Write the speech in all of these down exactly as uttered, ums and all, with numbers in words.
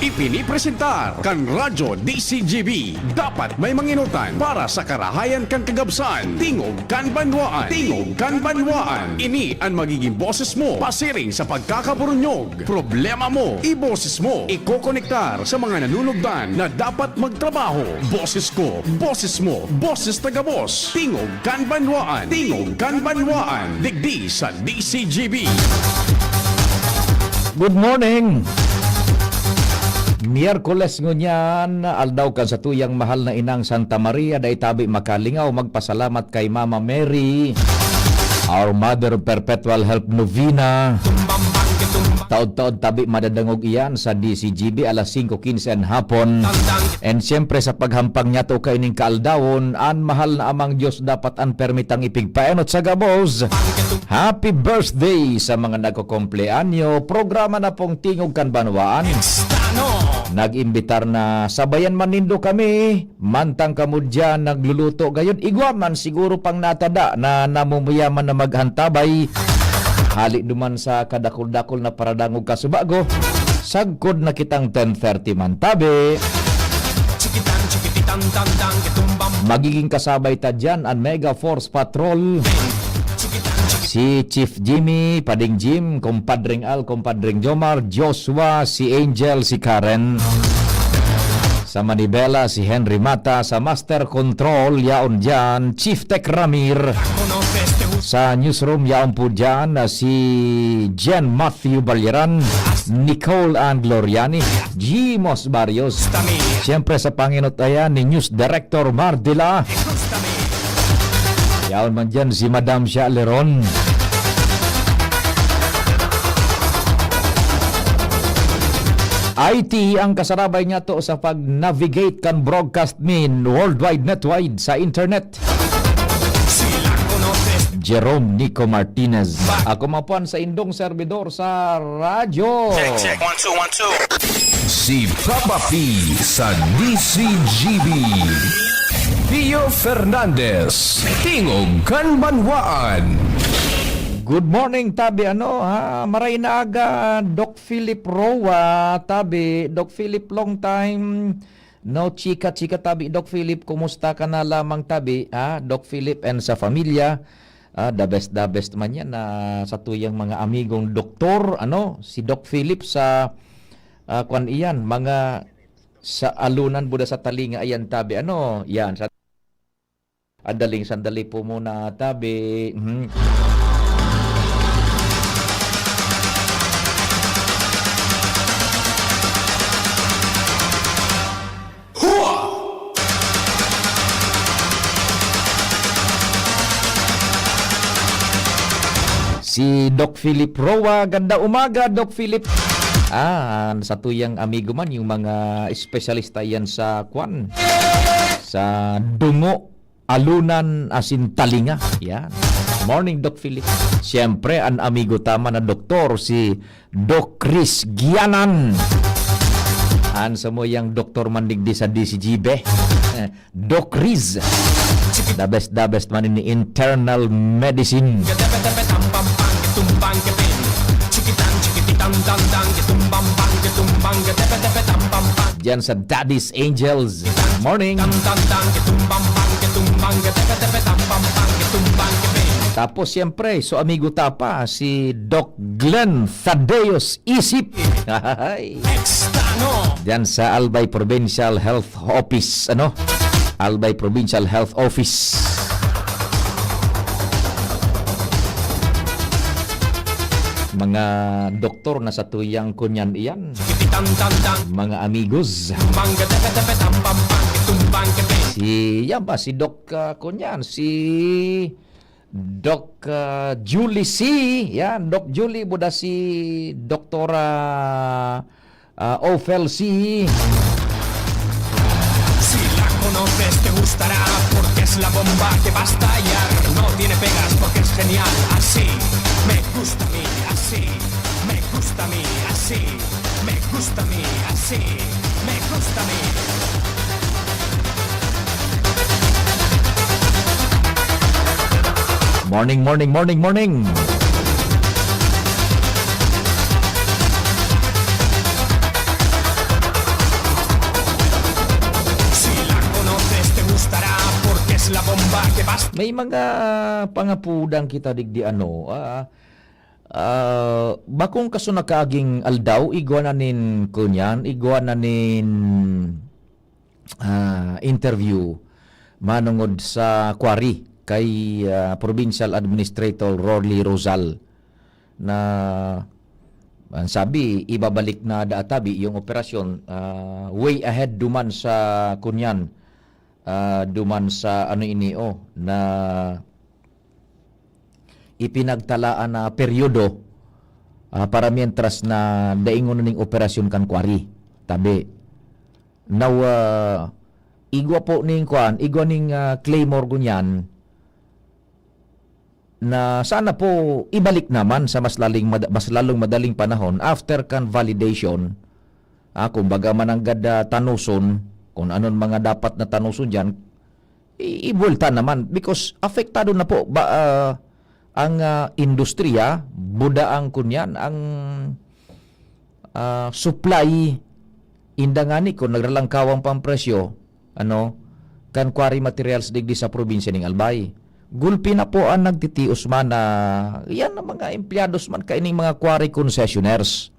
Ipinipresentar kan Radyo D C G B. Dapat may manginutan para sa karahayan kan kagabsan. Tingog kan Banwaan. Tingog kan Banwaan. Ini an magiging boses mo pasiring sa pagkakaburunyog. Problema mo, iboses mo. Ikokonektar sa mga nanunugdan na dapat magtrabaho. Boses ko, boses mo, boses taga-boss. Tingog kan Banwaan. Tingog kan Banwaan. Digdi sa D C G B. Good morning! Miyerkules ngunyan, aldaw kan satuyang mahal na inang Santa Maria, dai tabi makalingaw magpasalamat kay Mama Mary, our Mother of Perpetual Help Novena. Taod-taod tabi madadangog iyan sa D C G B alas singko quince an hapon. And siyempre sa paghampang niyato kaining kaaldawon, an mahal na Amang Diyos dapat an permitang ipigpaenot sa gabos. Happy birthday sa mga nagkukumpleanyo. Programa na pong Tingog kan Banwaan. Nag-imbitar na sabayan man nindo kami. Mantang kamo diyan nagluluto gayod, igwa man siguro pang natada na namumuyaman na maghantabay. Hali duman sa kadakul-dakul na paradangog kasubago, sagkod na kitang ten thirty man tabi. Magiging kasabay ta diyan an Mega Force Patrol. Si Chief Jimmy, Pading Jim, Kumpadring Al, Kumpadring Jomar, Joshua, si Angel, si Karen. Sa Manibela, si Henry Mata. Sa Master Control, yaon diyan, Chief Tech Ramir. Sa Newsroom, yaon po diyan, ah, si Jen Matthew Balyeran, Nicole Ann Gloriani, Jimos Barrios. Siyempre sa panginot ayan ni News Director Mardila. Yaon man diyan si Madam Sha Leron. I T ang kasarabay niyato sa pag-navigate kan broadcast nin worldwide netwide sa internet. Jerome Nico Martinez. Ako mapuan sa indong servidor sa radyo. Check, check. One, two, one, two. Si Papa P sa D C G B. Pio Fernandez, Tingog kan Banwaan. Good morning, tabi, ano, ha? Maray na aga, Doc Philip Roa, tabi. Doc Philip, long time no chika-chika, tabi. Doc Philip, kumusta ka na lamang, tabi, ha? Doc Philip and sa familia, ah, the best, the best man yan na sa tuyang mga amigong doktor, ano, si Doc Philip sa, ah, kwan iyan, mga sa alunan buda sa talinga, ayan, tabi, ano, yan, sa Adaling sandali po muna, tabi. Mhm. Si Doc Philip Roa. Ganda umaga, Doc Philip. Ah, sa tuyang amigo man, yung mga espesyalista yan sa kwan, sa dungo. Alunan asin talinga. Yan. Morning, Doc Philip. Siyempre, an amigo ta man na doktor, si Doc Chris Gianan. An samuyang doktor man digdi sa D C G B. Eh, Doc Chris. The best, the best man in internal medicine. Diyan sa Daddy's Angels. Morning. Tapos, siyempre, so amigo ta pa, si Doc Glenn Thaddeus Isip. Ay. Diyan sa Albay Provincial Health Office, ano? Albay Provincial Health Office. Mga doktor na sa tuyang kunyan iyan. Mga amigos. Si, yan ba, si Doc, ah, kunyan, si Doc, ah, Julie C. Yan, Doc Julie, buda si Doktora, ah, Ophel C. Si la conoces, te gustará, porque es la bomba que va a estallar. No tiene pegas, porque es genial, así me gusta a mí, así me gusta a mí, así me gusta a mí, así me gusta a mí. Morning, morning, morning, morning. May mga pangapudan kita digdi, ano, ah, ah, bakong kaso na kaaging aldaw, igwa na nin kunyan, igwa na nin, ah, interview manongod sa quarry kay, ah, Provincial Administrator Rolly Rosal na ang sabi, ibabalik na daatabi yung operasyon, ah, way ahead duman sa kunyan, ah, duman sa ano ini, oh, na ipinagtalaan na peryodo, ah, para mientras na daingon ning operasyon kan quarry. Tabi. Now, ah, igwa po ning kuan, igwa ning, ah, Claymore gunyan na sana po ibalik naman sa mas laling mad-, mas lalong madaling panahon after kan validation. Ah, kumbaga mananggad, ah, tanuson, kung anon mga dapat na tanuson diyan, i-, ibuwelta naman because apektado na po ba, ah, ang, ah, industriya, buda ang kunyan, ang, ah, supply, inda ngani kun nagralangkawang pang presyo, ano, kan quarry materials digdi sa probinsya ning Albay. Gulpi na po ang nagtitios man na, yan ang mga empleyados man kaining mga quarry concessionaires.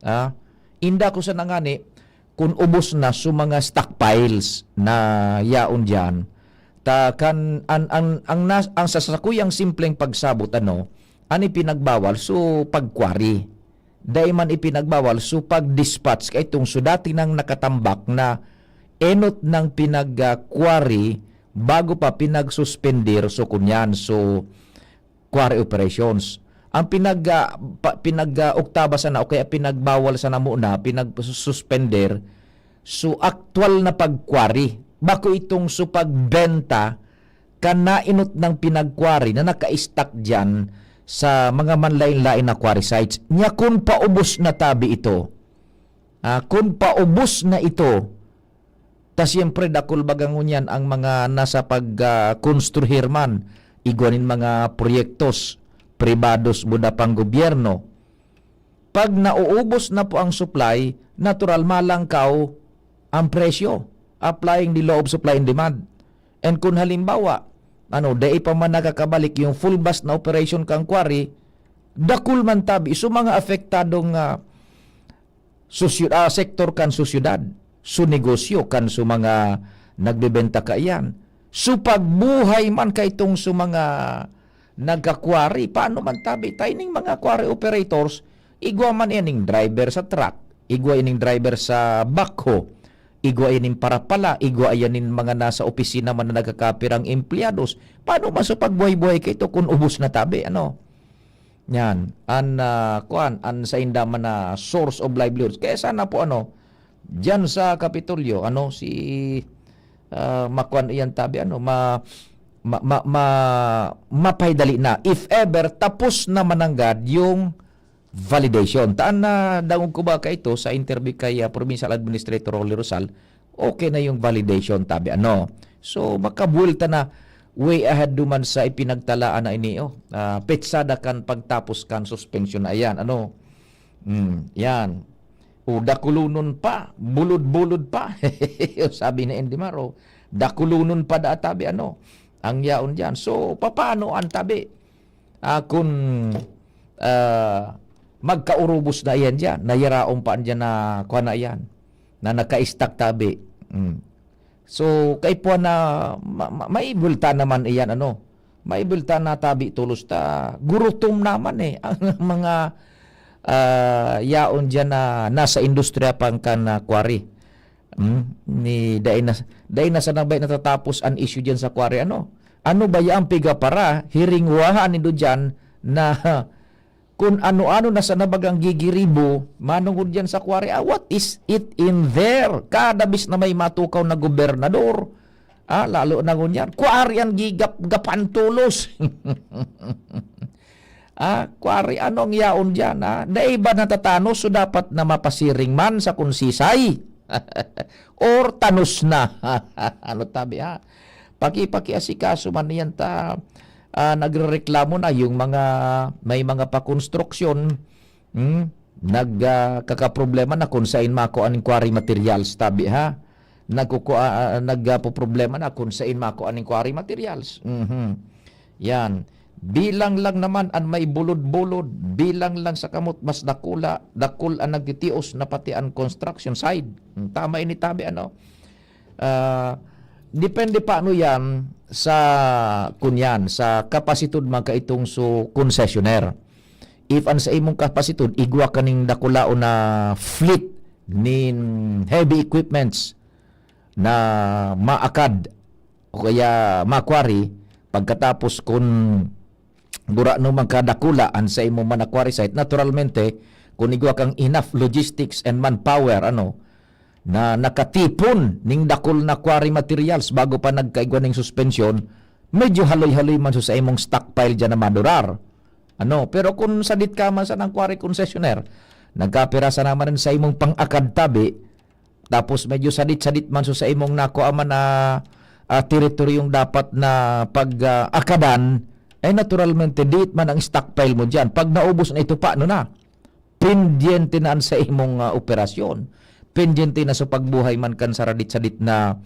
Ah, inda ko sana ngani kun ubos na su mga stockpiles na yaon diyan. Ta kan an, an, ang nas-, ang sa sakuyang simpleng pagsabot, ano, an ipinagbawal su pag-quarry. Dai man ipinagbawal su pag-dispatch kaitong su dati nang nakatambak na enot nang pinag, ah, quarry bago pa pinagsuspender su kunyan, su quarry operations. Ang pinag, ah, pa-, pinag, ah, oktaba sana o kaya pinagbawal sana muna, pinagsuspender, su aktual na pag-quarry. Bako itong su pagbenta kan naenot nang pinag-quarry na naka-stack diyan sa mga manlain-lain na quarry sites. Nya kun paubos na tabi ito, ah, kun paubos na ito, ta siyempre dakul baga ngunyan ang mga nasa pag, ah, konstruhir man, igwa nin mga proyektos, pribados, buda pang gobyerno. Pag nauubos na po ang supply, natural malangkaw ang presyo, applying the law of supply and demand. And kun halimbawa, ano, dai pa man nakakabalik yung full blast na operation kang quarry, dakul man tabi. So, mga apektadong, ah, sosyo-, ah, sektor kan sosyedad, su negosyo kan su mga nagbebenta kaiyan. Su pagbuhay man kaitong su mga nagka-quarry, paano man tabi? Ta ining mga quarry operators, igwa man ining driver sa truck, igwa ining driver sa backhoe, igwa ining parapala, igwa iyan nin mga nasa opisina man na nagkakapirang empleyados. Paano man su pagbuhay-buhay kaito kun ubos na tabi, ano? Yan. An, ah, kuan, an sainda man na source of livelihoods. Kaya sana po, ano, diyan sa Kapitolyo, ano, si, ah, makuan iyan tabi, ano, ma-, ma-, ma-, ma-, mapaidali na. If ever, tapos na mananggad yung validation. Taan na dangog ko ba kaito sa interview kay, ah, Provincial Administrator Rolly Rosal, okay na yung validation, tabi, ano. So, makabuwelta na way ahead duman sa ipinagtalaan na ini, oh. Ah, petsada kan pagtapos kan suspension na iyan, ano. Hmm, yan. O, dakulonon pa, bulod-bulod pa. Sabi ni Andy Maro, dakulonon pa da tabi, ano, ang yaon diyan. So, papaano ang tabi? Ah, kun, ah, magkaurubos na iyan diyan, nayaraon pa diyan na, kuwan na iyan, na naka-stack tabi. Mm. So, kaipuhan na ma-, ma-, maibulta naman iyan, ano, maibulta na tabi tolos ta gurutom naman, eh, ang mga, ah, yaon diyan na nasa industriya pang kan, ah, quarry. Hmm, ni dai na, dai na sana ba natatapos an issue diyan sa quarry, ano? Ano ba yang pigapara, hiringwahan nindo diyan na kun ano-ano na sana bagang gigiribo manongod diyan sa quarry? Ah, what is it in there? Kada bis na may matukaw na gobernador, ah, lalo na ngunyan, quarry an gigap-gapan tolos. Ah, kuwari, ano ang yaon diyan, ah? Dai ba natatanos? So, dapat na mapasiring man sa kunsisay? Or tanos na? Ano tabi, ha? Paki-, pakiasikaso man yan ta, ah, nagrereklamo na yung mga, may mga pakonstruksyon, hmm? Nag, ah, kakaproblema na kung sain makuha ang quarry materials, tabi, ha? nagkukua-, ah, nagpoproblema na kung sain makua ning quarry materials. Mhm. Yan. Bilang lang naman an may bulod-bulod, bilang lang sa kamot mas dakula, dakul an nagtitios na pati an construction side. Hmm, tama ini tabi, ano? Ah, depende pa ano yan sa, kunyan, sa kapasitod man kaitong su concessionaire. If an sa imong kapasitod, igwa ka ning dakulaon na fleet nin heavy equipments na maakad o kaya ma-quarry, pagkatapos kun gurano man kadakula an sa imong man na quarry site, naturalmente, kun igwa kang enough logistics and manpower, ano, na nakatipon ning dakul na quarry materials bago pa nagkaigwa ning suspensyon, medyo haloy-haloy man so sa imong stockpile diyan na madurar. Ano, pero kun sadit ka man sa nang quarry concessionaire, nagkapira sa naman sa imong pang-akad tabi, tapos medyo sadit-sadit man so sa imong nakuha man na, ah, teritoryong dapat na pag, ah, akadan, ay naturalmente, diit man ang stockpile mo diyan. Pag naubos na ito, paano na? Pendyente na an sa imong, ah, operasyon. Pendyente na sa pagbuhay man kan saradit-sadit na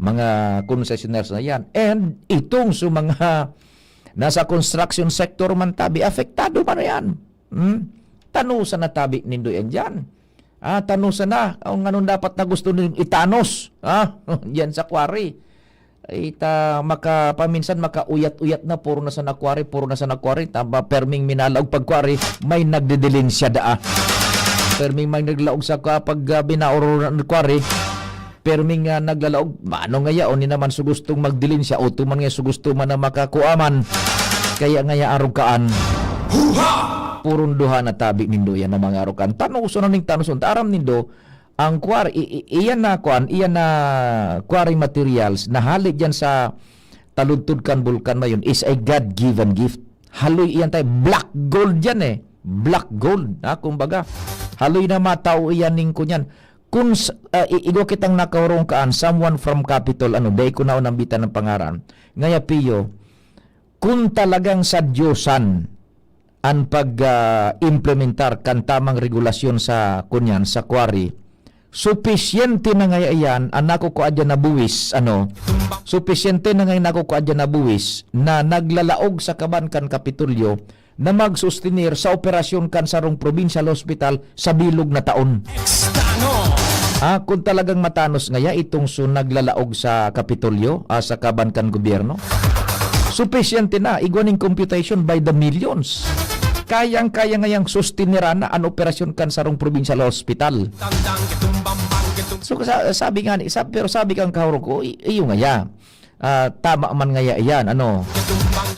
mga concessionaires na yan. And itong sa mga nasa construction sector man tabi, apektado man na yan. Hmm? Tanusan na tabi nindo yan dyan. Ah, tanusan na. Ang anong dapat na gusto ninyong itanos? Ah, yan sa quarry. Ay, ta, maka, paminsan makauyat-uyat na, puro na sa na quarry, puro na sa na quarry. Tama, perming minalaog pag quarry, may nagdidilinsya daa. Perming may naglaog sa kwa-, pag, ah, binaoro ng quarry. Perming, ah, naglalaog, mano nga yaon ni naman su gustong magdilinsya, o tuman nga su gusto man na makakuaman. Kaya nga ya arukaan. Huha! Purong duha na tabi nindo yan na mga arukaan. Tanuson na ning tanuson. Ta aram nindo, ang quarry, i-, i-, iyan na, kuan, iyan na quarry materials na hali dyan sa taludtod kan bulkan na yun is a God-given gift. Haloy iyan tayo. Black gold yan eh. Black gold. Ha? Kumbaga, haloy na matao iyan ning kunyan. Kun s-, ah, i-, igwa kitang nakahurong kaan, someone from Capitol, ano, dai ko na unambitan ng pangaran. Ngaya, Pio, kun talagang sa Diyosan an pag, ah, implementar kan tamang regulasyon sa, kunyan, sa quarry, supisyente na ngaya iyan an nakukua diyan na buwis, ano, supisyente na ngaya nakukua diyan na buwis na naglalaog sa kaban kan Kapitolyo na magsustenir sa operasyon kan sarong provincial hospital sa bilog na taon. Extano! Ah, kung talagang matanos ngaya itong su naglalaog sa Kapitolyo, ah, sa kaban kan gobyerno, supisyente na, igwa ning computation by the millions. Kayang-kaya ngayang sustiniran na an operasyon kan sarong provincial hospital. Tandang kitumbang, bang kitum- So, sa-, sabi nga ni, sab-, pero sabi kang kahurog ko, i-, iyo ngaya. Ah, tama man ngaya iyan, ano?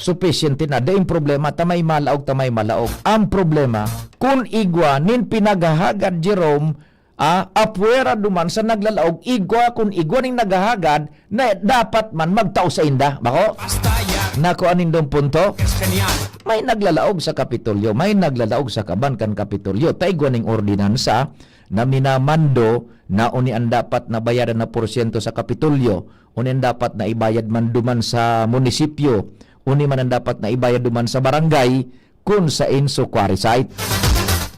Supisyente na. Daing problema, tamay malaog, tamay malaog. Ang problema, kun igwa nin pinaghahagad, Jerome, ah, apwera duman sa naglalaog, igwa kun igwa ning naghahagad na dapat man magtao sainda. Bako? Basta yan. Nakuha nindong punto? Yes, kanyan. May naglalaog sa Kapitolyo, may naglalaog sa kaban kan Kapitolyo. Ta igwa ning ordinansa na minamando na uni an dapat na bayadan na porsyento sa Kapitolyo, uni an dapat na ibayad man duman sa munisipyo, uni man an dapat na ibayad duman sa barangay, kun sain su quarry site.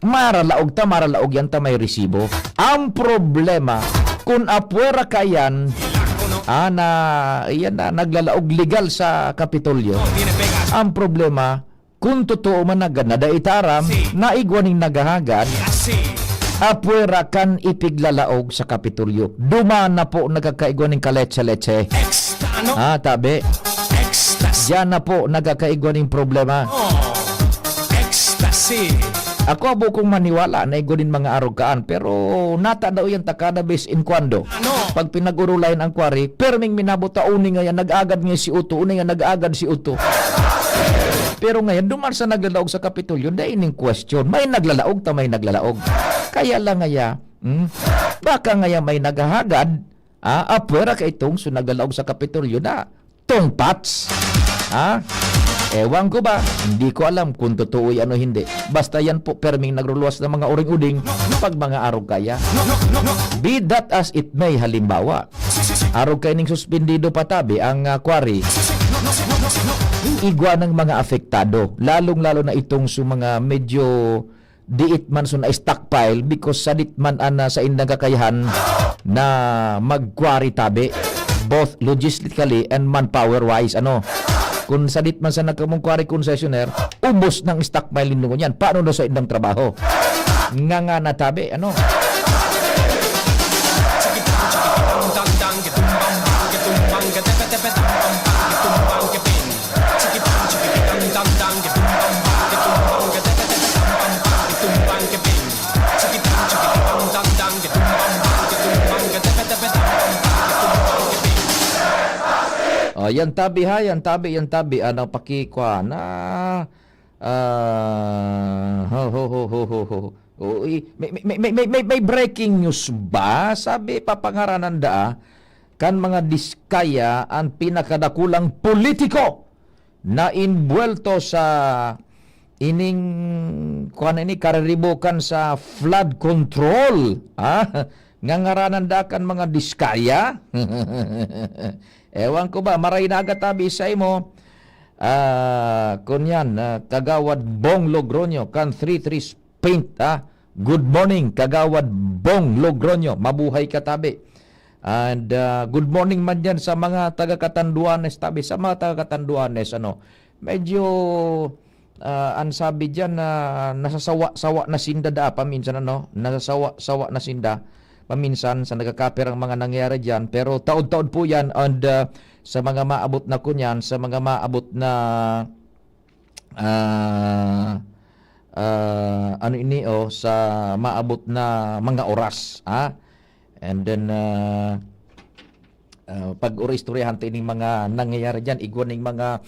Maralaog ta, maralaog yan ta may resibo. Ang problema, kun apwera ka yan, ah, na, yan na, naglalaog legal sa Kapitolyo. Ang problema, kun totoo man na gana, dai ta aram, na igwa ning naghahagad, apwera kan ipiglalaog sa Kapitolyo. Duman na po nagkakaigwa ning kaleche-leche. Extano. Ah, tabi. Ecstasy. Diyan na po nagkakaigwa ning problema. Oh, ecstasy. Ako abo kong maniwala na igwa nin mga arugaan, pero nata daw yan ta kada bes in cuando. Ano? Pag pinag-urulayan ang quarry, perming minabot ta, uni nga yan, nag-agad nga si Uto, uni nga nag-agad si Uto. Pero ngayon, duman sa naglalaog sa Kapitolyo, dai ning question. May naglalaog ta, may naglalaog. Kaya lang ngaya, hmm, baka ngaya may naghahagad, ah, apwera ka itong so naglalaog sa Kapitolyo na tungpats. Ha? Ewan ko ba? Hindi ko alam kung totoo yan o hindi. Basta yan po, perming nagruluwas ng mga uring-uding pag mga arog kaya. Be that as it may, halimbawa, arog kaining suspendido patabi ang, ah, quarry. Igwa ng mga apektado, lalong-lalo na itong sa mga medyo diit man so na-stockpile because sadit man an, ah, saindang kakayahan na mag-quarry tabi, both logistically and manpower-wise, ano. Kung sadit man sana kamong quarry concessionaire, ubos ng stockpile ninyo ngunyan. Paano na sa indang trabaho? Ngangana tabi, ano. Oh, yan tabi ha, yan tabi, yan tabi. Ano, pakikwa na. Ah, ho, ho, ho, ho, ho, ho. Uy, may, may, may, may, may, may breaking news ba? Sabi, papangaranan daa kan mga Diskaya an pinakadakulang politiko na inbuwelto sa ining, kuwan na ini, kariribukan sa flood control. Ah, ngangaranan daa kan mga Diskaya. Ewan ko ba, maray na aga tabi sa imo. Ah, kunyan, ah, Kagawad Bong Logroño, kan three three Paint, ah. Good morning, Kagawad Bong Logroño. Mabuhay ka, tabi. And, ah, good morning man dyan sa mga taga Catanduanes, tabi. Sa mga taga Catanduanes, ano, medyo, ah, ang sabi dyan na nasasawa-sawa na sinda daa paminsan, ano? Nasasawa-sawa na sinda paminsan sa nagkakapirang mga nangyayari dyan. Pero taod-taod po yan and, ah, sa mga maabot na kunyan, sa mga maabot na, ah, ah, ano ini, oh, sa maabot na mga oras, ha? And then, ah, ah, pag-uri-istoryahan ta ining mga nangyayari diyan, igwa ning mga,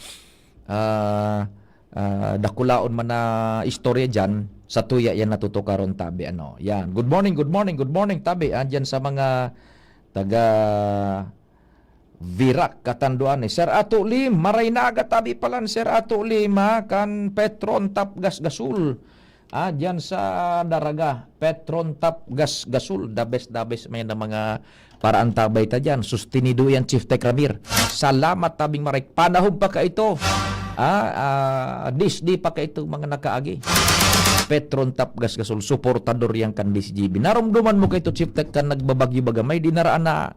ah, ah, dakulaon man na istorya diyan, sa tuya yan natutukaron, tabi, ano. Yan. Good morning, good morning, good morning, tabi. Ah, diyan sa mga taga Virac, Catanduanes. Sir Ato Lim, maray na aga tabi palan, Sir Ato Lim, ha, kan Petron Tap Gas Gasol. Ah, diyan sa Daraga, Petron Tap Gas Gasol. The best, the best. May na mga paraantabay ta diyan. Sustinido yan, Chief Tech Ramir. Salamat, tabing maray. Panahon pa ka ito. Ah, ah, disdi pa ka ito, mga nakaagi. Petron Tap Gas Gasol, suportador yan kan D C G B. Narumduman mo ka ito, Chief Tech, kan nagbabagyo baga. May dinaraan na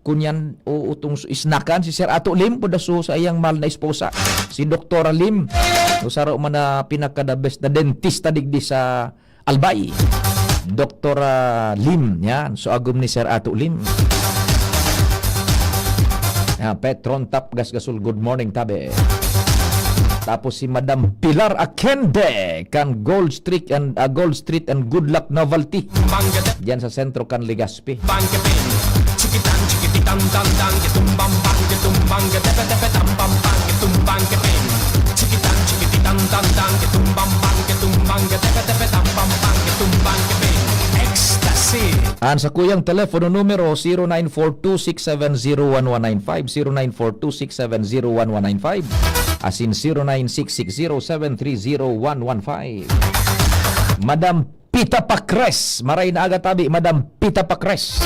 kunyan o utong s-, isnakan si Sir Ato Lim, po daso sa iyang mahal na esposa, si Doktora Lim. O saro man na pinaka-the best na dentista digdi sa Albay. Doktora Lim, yan. So, agom ni Sir Ato Lim. Ah, Petron Tap Gas Gasol, good morning, tabi. Tapos si Madam Pilar Akende, kan Gold Street and, ah, Gold Street and Good Luck Novelty. Diyan sa sentro kan Legazpi. Bang ka pin, chikitan, chikititan, tan, tan, kitum, bam, bang, kitum, bang, ka, tepe, tepe, tam, bam, bang, kitum, bang, ka pin. Chikitan, chikititan, tan, tan, kitum, bam, bang, kitum, bang, ka, tepe, tepe, tam, bam, bang, kitum, bang, ka pin. Ecstasy. An sakuyang telepono numero, zero nine four two six seven zero one one nine five, zero nine four two six seven zero one one nine five, asin zero nine six six zero seven three zero one one five. Madam Pita Pacres. Maray na aga tabi, Madam Pita Pacres.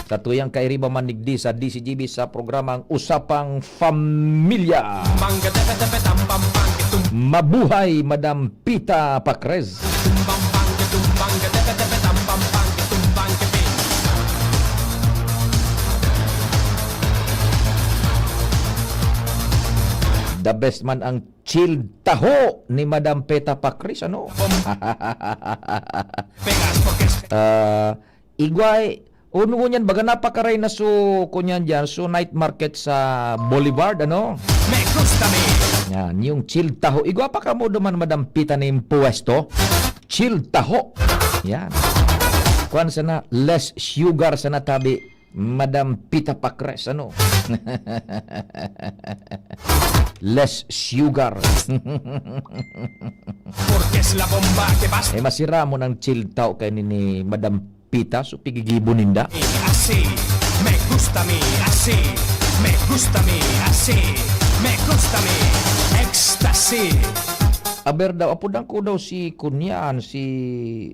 Sa tuyang kairiba man digdi sa D C G B sa programang Usapang Pamilya. Mabuhay, Madam Pita Pacres. The best man ang chilled taho ni Madam Peta Pacris, ano? Ah, igway, o ngunyan, baga napakaray na so, kunyan dyan, so night market sa Boulevard, ano? Yan, yung chilled taho. Igwa pa kamo duman, Madam Pita, na yung puwesto. Chilled taho. Yan. Kwan sana, less sugar sana tabi. Madam Pita Pacres, ano? Less sugar. Porque es la bomba que basta. Eh, masira mo ng chilled taho kay ni, ni Madam Pita, so pigigibo ninda. Así, me gusta mi, así, me gusta mi, así, me gusta mi, ecstasy. Aber daw, apodan ko daw si Kunyan, si,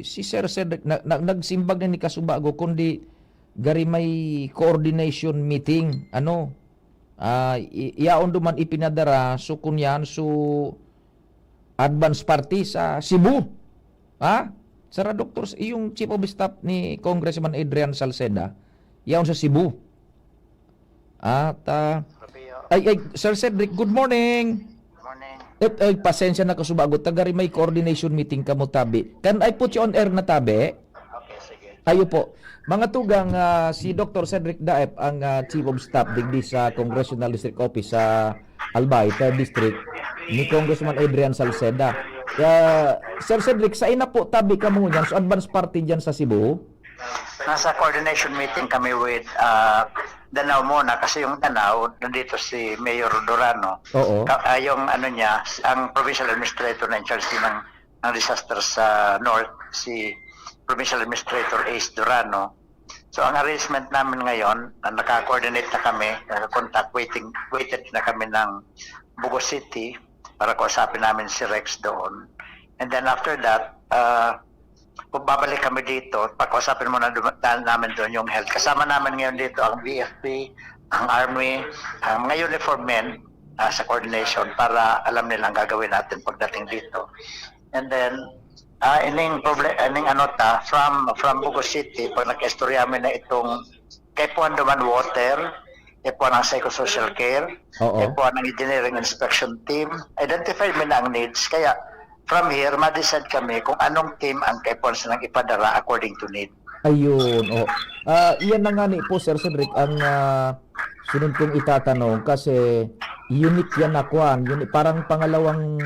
si Sir Cedric, na, na, nagsimbag na ni Kasubago, kundi gari may coordination meeting, ano, ah, i-, yaon duman ipinadara, so kunyan, so advance party sa Cebu. Ha? Sara Doktor, yung chief of staff ni Congressman Adrian Salceda, Yaon sa Cebu. At, ah, Rapio. Ay, ay, Sir Cedric, good morning. Morning. Et, ay, pasensya na kasubagot. Tagari may coordination meeting kamo, tabi. Can I put you on air na, tabi? Okay, sige. Ayo po. Mga tugang, ah, si Doctor Cedric Daep, ang, ah, Chief of Staff digdi sa Congressional District Office sa Albay, Third District, ni Congressman Adrian Salceda. Ah, Sir Cedric, sain na po tabi kamo niyan? So, advance party diyan sa Cebu? Nasa coordination meeting kami with, ah, Danao muna, kasi yung Danao, nandito si Mayor Durano. Oo. Ka-, ah, yung ano niya, ang provincial administrator na in charge ng, ng disaster sa North, si Provincial Administrator Ace Durano. So, ang arrangement namin ngayon, na naka-coordinate na kami, naka-contact, waiting, waited na kami ng Bugo City para kausapin namin si Rex doon. And then after that, ah, kung babalik kami dito, pag-usapin muna duma-, daan namin doon yung health. Kasama namin ngayon dito ang V F P, ang Army, ang mga uniform men, ah, sa coordination para alam nila ang gagawin natin pagdating dito. And then, ah, ining proble-, ining ano ta, from, from Bugo City, pag nag-istorya kami na itong kaipuhan duman water, kaipuhan ang psychosocial care, Oo. kaipuhan ang engineering inspection team, identify mi na ang needs. Kaya, from here, ma-decide kami kung anong team ang kaipuhan silang ipadara according to need. Ayun, oh. Ah, iyan na nga ni po, Sir Cedric, ang, ah, sunod kong itatanong kasi unique yan na kwan. Uni-, parang pangalawang,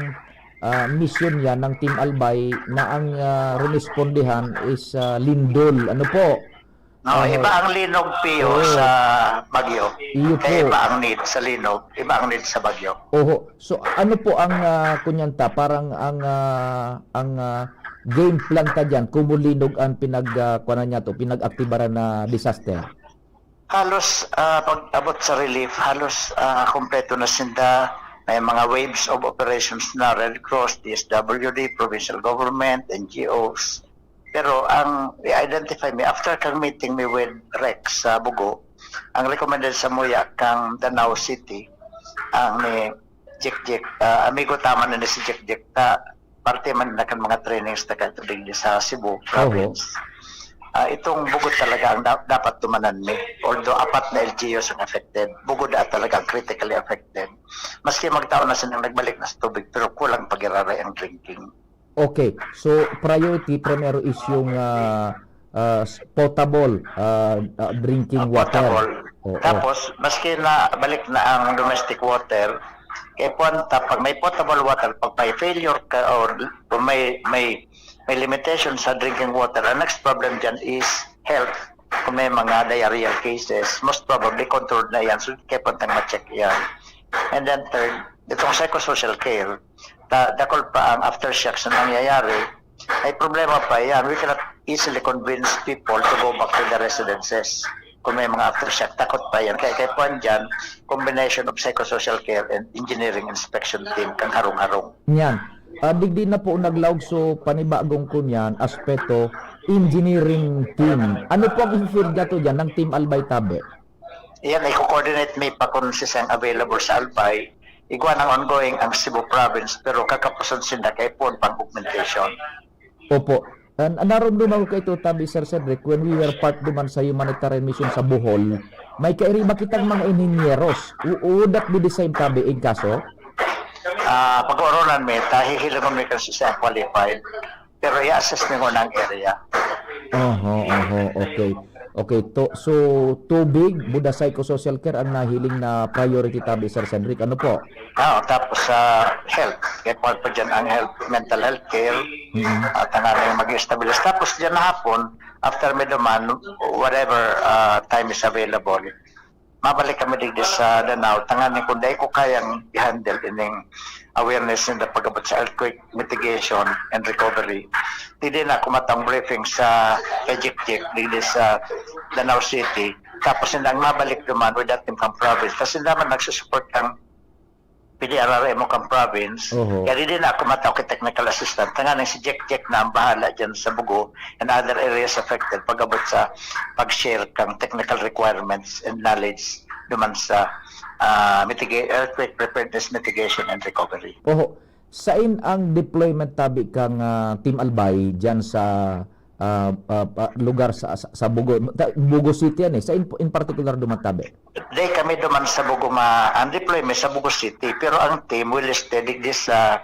ah, mission yan ng Team Albay na ang, ah, rumispondihan is, ah, lindol. Ano po? No, Ah, iba ang linog, Pio, oo. sa bagyo. Iyo Kaya po. iba ang need sa linog, iba ang need sa bagyo. Oho. So, ano po ang, ah, kunyanta, parang ang, ah, ang, ah, game plan ta diyan, kung molinog ang pinag, ah, kuwanan niya to, pinag-aktibaran na disaster? Halos, ah, pag-abot sa relief, halos, ah, kompleto na sinda. May mga waves of operations na, Red Cross, D S W D, provincial government, N G Os. Pero ang i-identify mi, after kang meeting mi with Rex sa Bugo, ang recommended sa muya kang Danao City, ang ni Jik Jik, ah, amigo ta man ni si Jik Jik, ta parte man na kan mga trainings na kadto digdi sa Cebu province. Ah, itong Bugo talaga ang da-, dapat tumanan mi. Although apat na L G Us ang affected, Bugo da talaga ang critically affected. Maski magtao na silang nagbalik na sa tubig, pero kulang pag-iraray ang drinking. Okay. So, priority primero is yung, ah, ah, s-, potable, ah, ah, drinking Ah, water. potable. Oo. Tapos, maski na balik na ang domestic water, kaya puwan ta, pag may potable water, pag may failure ka or kung may, may, may limitation sa drinking water, ang next problem dyan is health. Kung may mga diarrheal cases, most probably controlled na yan. So, kaya puwan tang ma-check yan. And then third, itong psychosocial care, ta-, dakul pa ang aftershocks na nangyayari. May problema pa yan. We cannot easily convince people to go back to the residences. Kung may mga aftershock, takot pa yan. Kaya, kaya puwan dyan, combination of psychosocial care and engineering inspection team kang harong-harong. Yan. Ah, digdi na po naglaog, so panibagong kunyan, aspeto, engineering team. Ano po ang i-field gato dyan ng Team Albay Tabi? Yan, i-coordinate mi pa kung sisang available sa Albay. Igwa ng ongoing ang Cebu Province, pero kakapuson sinda kay puon pang augmentation. Opo. An-, an narumduman ko kaito, tabi, Sir Cedric, when we were part duman sa humanitarian mission sa Bohol, may kairiba kitang mga inhinyeros. U-, would that be the same, tabi, in kaso? Ah, pag-ooronan mi, ta hihilingon mi kung sisang qualified. Pero i-assess mi muna ang area. Oho, oho, okay. Okay, to, so, tubig, buda psychosocial care ang nahiling na priority, tabi, Sir Cedric. Ano po? Ah, tapos sa health, kaya pa, pa dyan ang health, mental health care, Mm. at ang aming mag-establish. Tapos dyan na hapon, after mi duman, whatever, ah, time is available, mabalik kami digdi sa Danao. Tanganing kung dai ko kayang i-handle ining awareness ninda pag-abot sa earthquake mitigation and recovery, digdi na ako matang briefing sa Ejikjik, digdi sa Danao City. Tapos sinda ang mabalik duman with that team kang province. Kasi naman nagsusupport kang P D R R M o kang province. Oho. Kaya di na ako matao kay technical assistant. Tanganing si Jack Jack na ang bahala dyan sa Bugo and other areas affected pag-abot sa pag-share kang technical requirements and knowledge duman sa, ah, mitiga-, earthquake preparedness, mitigation, and recovery. Oho. Sain ang deployment tabi kang, ah, Team Albay dyan sa, ah, ah, ah, lugar sa, sa, sa Bogo. Ta-, Bogo City yan eh. Sa in, in particular duman tabi? Di kami duman sa Bogo ma-, ang deployment sa Bogo City, pero ang team will stay digdi sa,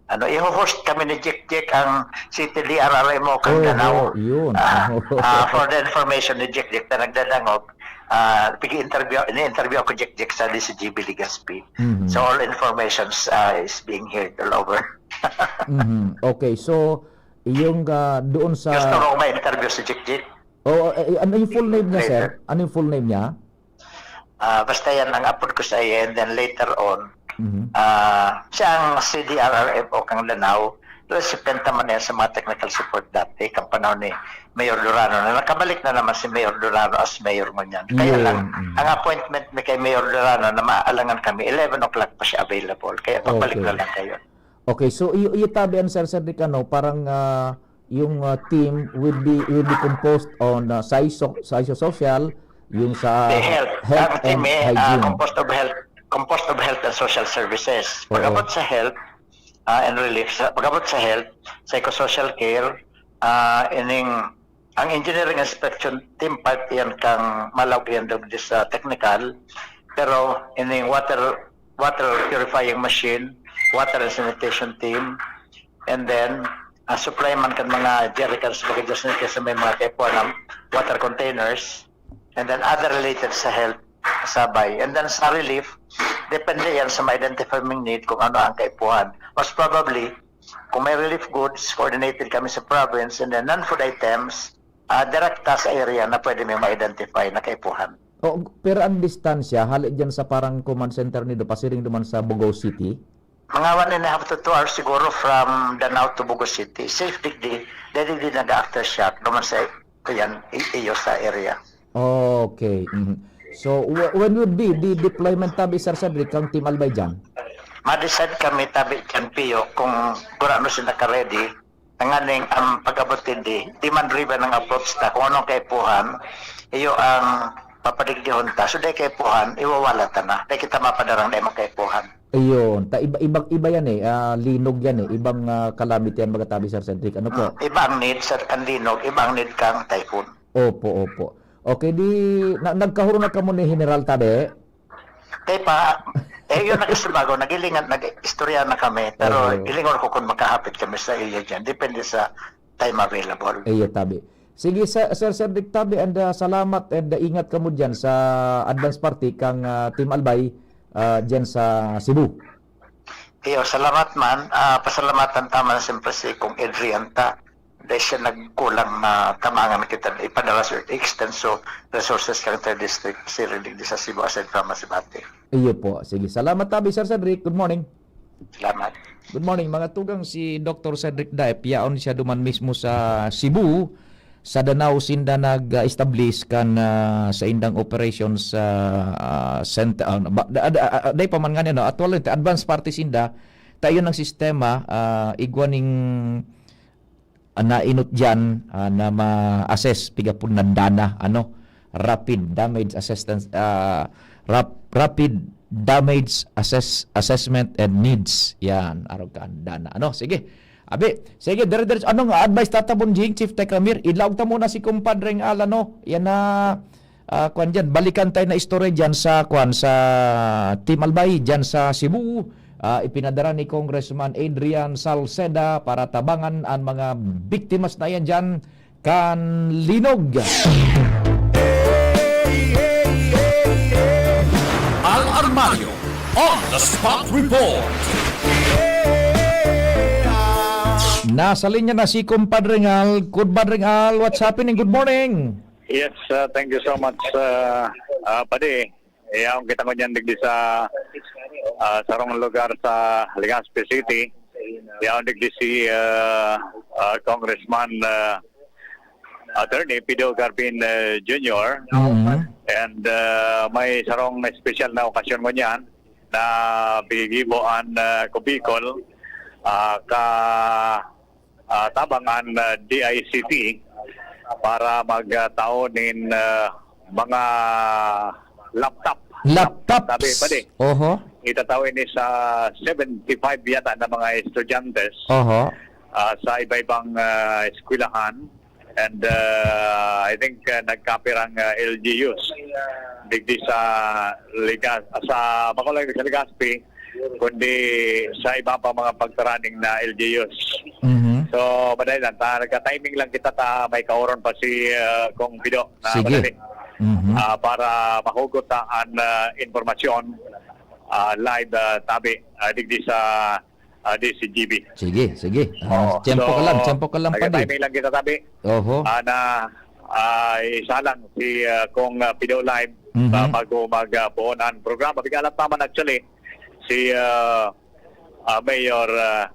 ano, i-host kami ni Jack Jack ang City D R R M O kan Oo, Danao. Yun. Ah, Oo. ah, for the information ni Jack Jack na nagdadangog, ah, pigi-interview, ini-interview ako Jack Jack sa D C G B Legazpi. Mhm. So all informations, ah, is being heard all over. Mhm. Okay, so yung, ah, doon sa Gusto mo may interview si Jack Jack? Oo, eh, ano yung full name niya, sir? Later. Ano yung full name niya? Ah, basta yan ang apod ko sa iya, and then later on, Mhm. ah, siya ang C D R R M O kang Lanao, recipient naman yan sa mga technical support dati, kang panahon ni Mayor Durano, na nakabalik na naman si Mayor Durano as mayor ngunyan. Kaya Yun, lang, mhm. ang appointment ni kay Mayor Durano na maalangan kami, eleven o'clock pa siya available. Kaya pabalik Okay. na lang kayo. Okay, so iyo, iyo tabi ang Sir Cedric, ano, parang, ah, yung, ah, team will be, will be composed on, ah, psycho-, psychosocial, yung sa The health. health Ang team and eh, ah, hygiene. composed of health, composed of health and social services. Oo. Pag-abot sa health, ah, and relief, sa, pag-abot sa health, psychosocial care, ah, ining, ang engineering inspection team part yan kang malaog yan dog sa technical, pero ining water, water purifying machine, water and sanitation team, and then, ah, supply man kan mga jerrycans, mga jerrycans sa may mga kaipuhan ng water containers, and then other related sa health, sabay. And then sa relief, depende yan sa ma-identify mong need kung ano ang kaipuhan. Most probably, kung may relief goods, coordinated kami sa province, and then non-food items, ah, direkta sa area na pwede may ma-identify na kaipuhan. O, pero ang distansya, hali dyan sa parang command center nido, pasiring duman sa Bogo City? Mga one and a half to two hours siguro from Danao to Bogo City. Safe digdi, dahil digdi nag-aftershock naman sa, yan, i-, iyo sa area. Okay. Mhm. So, wh-, when would be the deployment tabi, Sir Cedric, kang Team Albay dyan? Ma-decide kami tabi dyan, Pio, kung gurano sila ka-ready. Tanganing ang pag-abot digdi, di man driven ang approach ta. Kung anong kaipuhan, iyo ang papadigdihon ta. So, dai kaipuhan, iwawala ta na. Dai kita mapadarang dai man kaipuhan. Ayun. Ta iba, ibang iba yan eh. Ah, linog yan eh. Ibang, ah, calamity yan, mga tabi, Sir Cedric. Ano po? Mm, iba ang needs at ang linog, iba ang need kang typhoon. Opo, opo. Okay, di, na, nagkahuro na kamo ni General Tabe? Kay pa, eh, yun nakasibago, nagilingan, nag-istorya na kami, pero Oo. ilingon ko kung makahapit kami sa iyo dyan. Depende sa time available. Iyo, tabi. Sige, Sir, Sir Cedric Tabi, and, ah, salamat, and, ah, ingat kamo dyan sa advance party kang, ah, Team Albay, ah, dyan sa Cebu. Iyo, salamat man. Ah, pasalamatan ta man siyempre si Kong Adrian ta. Dahil siya nagkulang na tabangan kita ipadala sa extenso resources kan third district, si Rilig di sa Cebu, aside from Masbate. Iyo po. Sige. Salamat tabi, Sir Cedric. Good morning. Salamat. Good morning, mga tugang. Si Doctor Cedric Daep, yaon siya duman mismo sa Cebu. Sa Danao sinda nag-establish kan, ah, sa indang operations sa, ah, center, ah, ba, da, da, ah, dai pa man nga niya, no? Actually, advance party sinda. Ta iyon ang sistema, ah, igwa ning, ah, nainot diyan, ah, na ma-assess, piga pud nandana, ano, rapid damage assistance, ah, rap-, rapid damage assess-, assessment and needs. Yan, arog ka, andana. Ano, sige. Abi, sige, dire-diretso. Anong advice, Tata Bonjing, Chief Teclamir? Ilaog ta muna si Compadre ng Alano. Yan na, ah, kwan dyan. Balikan tayo na istorya dyan sa, kwan, sa Team Albay, dyan sa Cebu. Ah, ipinadara ni Congressman Adrian Salceda para tabangan ang mga biktimas na yan dyan kan linog. Al Armario on the spot report. Nasa linya na si Compadre Ngal. Compadre Ngal, what's happening? Good morning. Yes, uh, thank you so much, uh, uh, Padi. Yaon kita ngunyan digdi sa, ah, sarong lugar sa Legazpi City. Yaon digdi si, ah, ah, Congressman, ah, Attorney Pido Garbin, ah, Junior. Mhm. And, ah, may sarong espesyal na okasyon ngunyan na pinigibo an, ah, Kubikol, ah, ka ah, tabang an, ah, D I C T para magtao nin, ah, mga laptop. Laptops. Sabi, padi. Oho. Itatao ini sa seventy-five yata na mga estudyante, Oho. ah, sa iba-ibang, ah, eskwelahan. And, uh, I think, uh, nagkapirang, uh, L G Us digdi sa Ligas-, sa, bako lang sa Legazpi, kundi sa iba pa mga pagtaraning na L G Us. Mhm. So, madali lang. Ta, nagka-timing lang kita ta may kaoron pa si, uh, Kong Pido na Sige. madali. Mhm. Ah, para mahugot ta an, uh, impormasyon, ah, live, ah, tabi, ah, digdi sa, ah, D C G B. Sige, sige. Ah, Oo. tiyempo ka lang, So, tiyempo ka lang, padi. Nagka-timing lang kita tabi. Oho. Ah, na, ah, isa lang si, ah, Kong, ah, Pido Live, Mhm. ah, bago mag, ah, buo na ang programa. Bigalat naman actually si, ah, ah, Mayor, ah,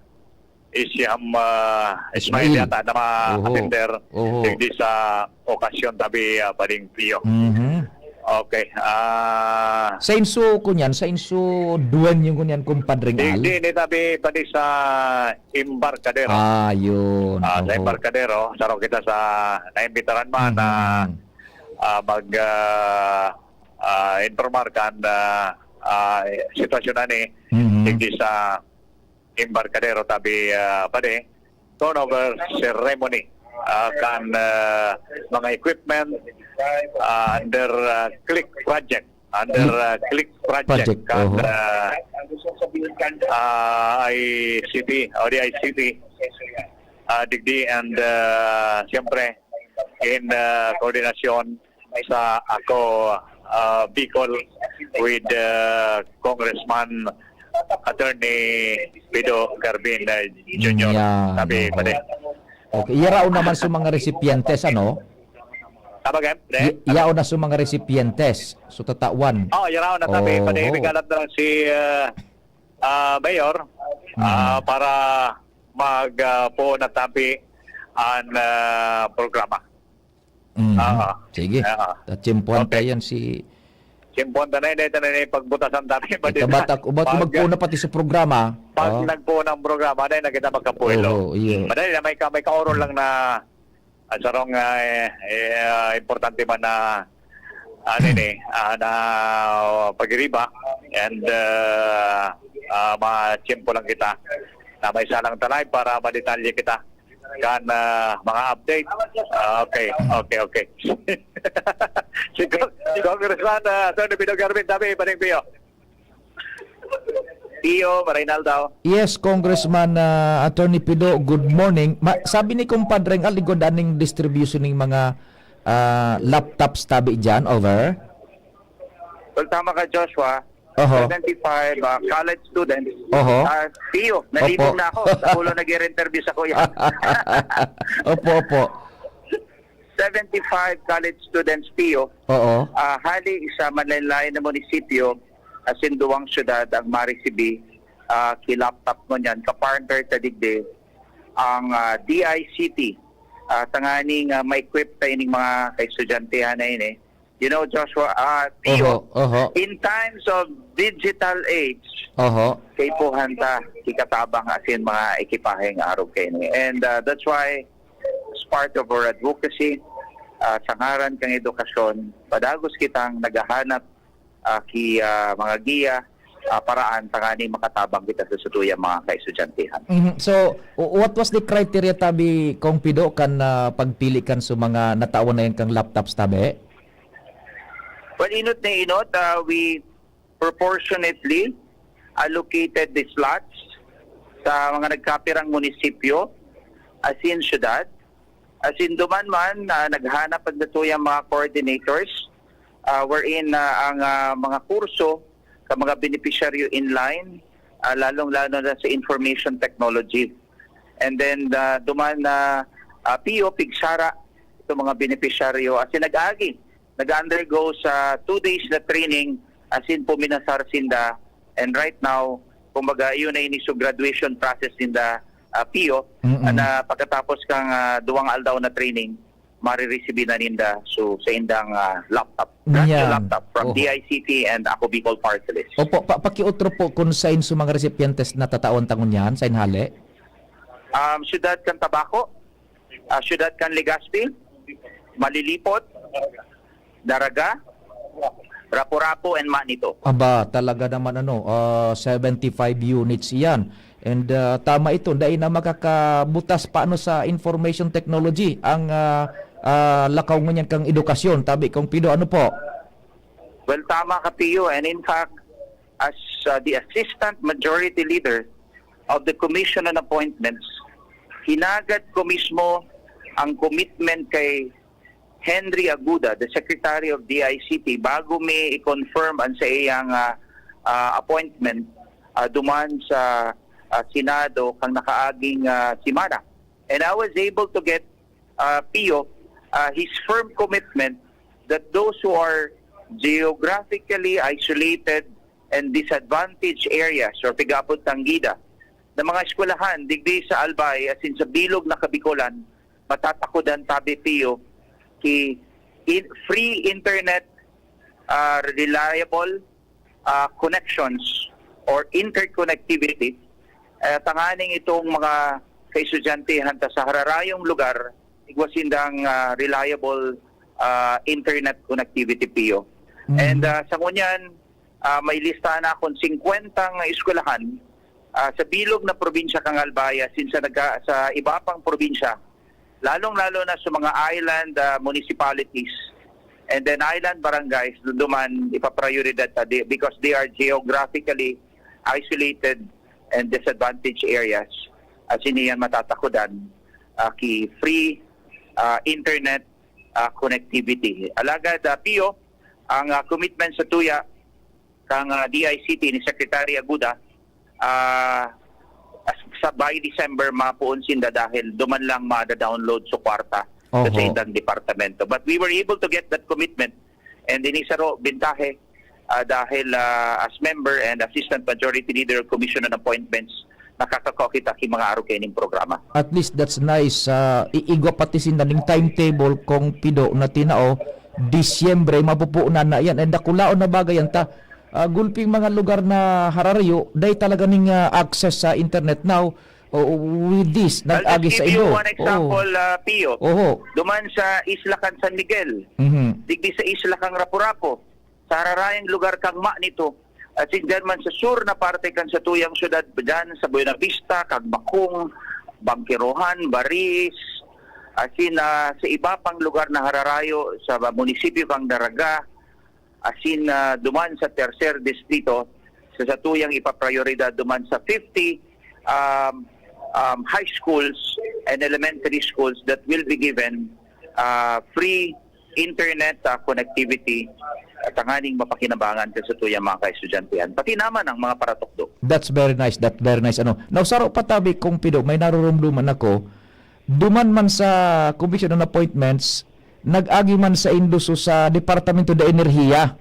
Isyam, ah, Ismail Ismail. yata na Oho. ma-attender Oho. digdi sa okasyon tabi, ah, Pading Pio. Mhm. Okay, ah, Sa inso ko niyan, sa inso duwan yung ko niyan, kumpadring Al? Digdi ni tabi padi sa Embarcadero. Ah, yun. Ah, sa Oho. Embarcadero, saro kita sa naimbitaran man na, Mhm. ah, mag, ah, ah, informar kan, ah, ah, sitwasyon na ni Mhm. digdi sa Embarcadero tabi, ah, padi, turnover ceremony, ah, kan, ah, mga equipment, ah, under, ah, Click Project. Under, Click ah, Click Project. Project, Kan, oho. ah, ah, I C T, o di I C T, ah, digdi and, ah, siyempre, in, ah, koordinasyon sa Ako, ah, Bicol with, ah, Congressman Attorney Pido Garbin, ah, Junior. Yan, Sabi, oho. pare. Okay, iyaraon naman sa mga recipientes, ano? Tama, Gab? Pre? Y-, yaon na sa mga recipientes. So, tatawan. Oh, iyaraon na tabi. Oho. Pati, bigalat na lang si, ah, ah, Mayor, Mm. ah, para mag, ah, po na tabi ang, ah, programa. Mhm. Oo. Sige. Oo. Tatsimpuhan Okay. tayan si Simpuhan ta na, hindi ta na ni pagbutasan dami. Ito, ba't ako, ba't Pag, magpuna pati sa programa? pag Oh. nagpuon ang programa, dahil na kita magkapuwelo. Oo, iyo. Madali na may ka-, may kaoron lang na, ah, sarong, ah, eh, eh, ah, importante man na, ano ini, ah, na pagiriba. And, ah, ah, matsimpo lang kita na may salang talay para madetalye kita. Kan, ah, mga update. Ah, okay, okay, okay. Si Con-, si Congressman, ah, Attorney Pino Garvin, tabi, Paning Pio. Pio, Marinal daw. Yes, Congressman, ah, Attorney Pido, good morning. Ma-, sabi ni Compadre Al, igwa daning distribution ning mga, ah, laptops tabi dyan, over? Well, tama ka, Joshua. Oho. Seventy-five, ah, college students. Oho. Ah, Pio, nalibog Opo. na ako. Sa ulo nag-i-interview sa kuya. Opo, opo. Seventy-five college students, Pio. Oo. Ah, hali sa manlaen-laen na munisipyo, asin duwang syudad ang marisibi, ah, ki laptop ngunyan, kapartner ta digdi, ang, ah, D I C T. Ah, tanganing, ah, ma-equip ta ining mga kaestudyantehan na ini. You know, Joshua, ah, Pio, Oho, oho. in times of digital age, Oho. kaipuhan ta, kikatabang asin mga ekipaheng arog kaini. And, ah, that's why, as part of our advocacy, ah, sa ngaran kan edukasyon, padagos kitang naghahanap, ah, ki, ah, mga giya, ah, paraan tanganing makatabang kita sa satuyang mga kaestudyantehan. Mhm. So, w-, what was the criteria tabi, Kong Pido, kan, ah, pagpili kan sa mga natawan na yan kang laptops tabi? Well, inot na inot, ah, we proportionately allocated the slots sa mga nagkapirang munisipyo, asin syudad. Asin duman man, ah, naghanap ang datuyang mga coordinators, ah, wherein, ah, ang, ah, mga kurso ka mga benepisyaryo inline, ah, lalong-lalo na sa information technology. And then, ah, duman na, ah, P O, pigsara itong mga benepisyaryo. Asin nag-agi, nag-undergo sa two days na training, asin puminasar sinda. And right now, kumbaga, yun na ini so graduation process sinda, ah, P O, Mm-mm. na pagkatapos kang, ah, duwang aldaw na training, mariresibi na ninda so sa indang, ah, laptop. Brand new Yan. laptop from Oho. D I C T and Ako Bicol Party List. Opo, pa-, pakiutro po kung sain sa mga recipientes na tatawan ta ngunyan, sain hali? Um, Siyudad kan Tabaco, ah, Siyudad kan Legazpi, Malilipot, Daraga, Rapu-Rapu and Manito. Aba, talaga naman ano, ah, seventy-five units iyan. And ah, tama ito, dai na makakabutas pa ano sa information technology ang ah, ah, lakaw ngunyan kang edukasyon. Tabi kong Pido, ano po? Well, tama ka, Pio. And in fact, as uh, the assistant majority leader of the Commission on Appointments, hinagad ko mismo ang commitment kay Henry Aguda, the Secretary of D I C T, bago mi i-confirm ang sa iyang ah, ah, appointment ah, duman sa ah, Senado kang nakaaging ah, semana. And I was able to get, uh, Pio, uh, his firm commitment that those who are geographically isolated and disadvantaged areas or pigapod tanggida na mga eskwelahan digdi sa Albay as in sa bilog na Kabikolan, matatakodan tabi, Pio, ki in, free internet, uh, reliable uh, connections or interconnectivity, eh, tanganing itong mga kaestudyante hanta sa hararayong lugar, igwa sindang ah, reliable ah, internet connectivity, Pio. Mm. And ah, sa ngunyan, ah, may listahan na akong singkwentang eskwelahan ah, sa bilog na probinsya kang Albay, as in sa, naga, sa iba pang probinsya, lalong-lalo na sa mga island ah, municipalities and then island barangays, duman ipaprioridad ta di, because they are geographically isolated and disadvantaged areas. As in iyan matatakodan ah, ki free ah, internet ah, connectivity. Alagad, ah, Pio, ang ah, commitment sa tuya kang ah, D I C T ni Secretary Aguda, ah, as- sa by December, mapuon sinda dahil duman lang ma-download sa kwarta sa Oho. indang departamento. But we were able to get that commitment. And ini saro, bintahe, ah, dahil ah, as member and assistant majority leader of Commission on Appointments, nakakakao kita ki mga arog kaining programa. At least that's nice. Ah, i- igwa pati sinda ning timetable kong Pido na tinao, Disyembre, mapupunan na yan. And dakulaon na bagay yan ta. Ah, gulping mga lugar na hararayo, dai talaga ning ah, access sa internet now. O, with this, I'll nag-agi just sa give you iyo. one example, ah, Pio. Oho. Duman sa isla kan San Miguel, Mhm. digdi sa isla kang Rapu-Rapu, sa hararayang lugar kang Manito, at sin dyan man sa sur na parte kan satuyang syudad, dyan sa Buenavista, Cagbacong, Bangkirohan, Baris, asin ah, sa iba pang lugar na hararayo sa munisipyo kang Daraga, asin ah, duman sa tercer distrito, sa satuyang ipaprioridad duman sa fifty um, um, high schools and elementary schools that will be given uh, free internet uh, connectivity at tanganing mapakinabangan kan satuyang mga kaestudyantehon. Pati naman ang mga paratukdo. That's very nice. That's very nice. Ano, nausaro pa tabi kong Pido, may narurumduman ako. Duman man sa Commission on Appointments, nag-agi man sa Indoso sa Departamento de Enerhiya.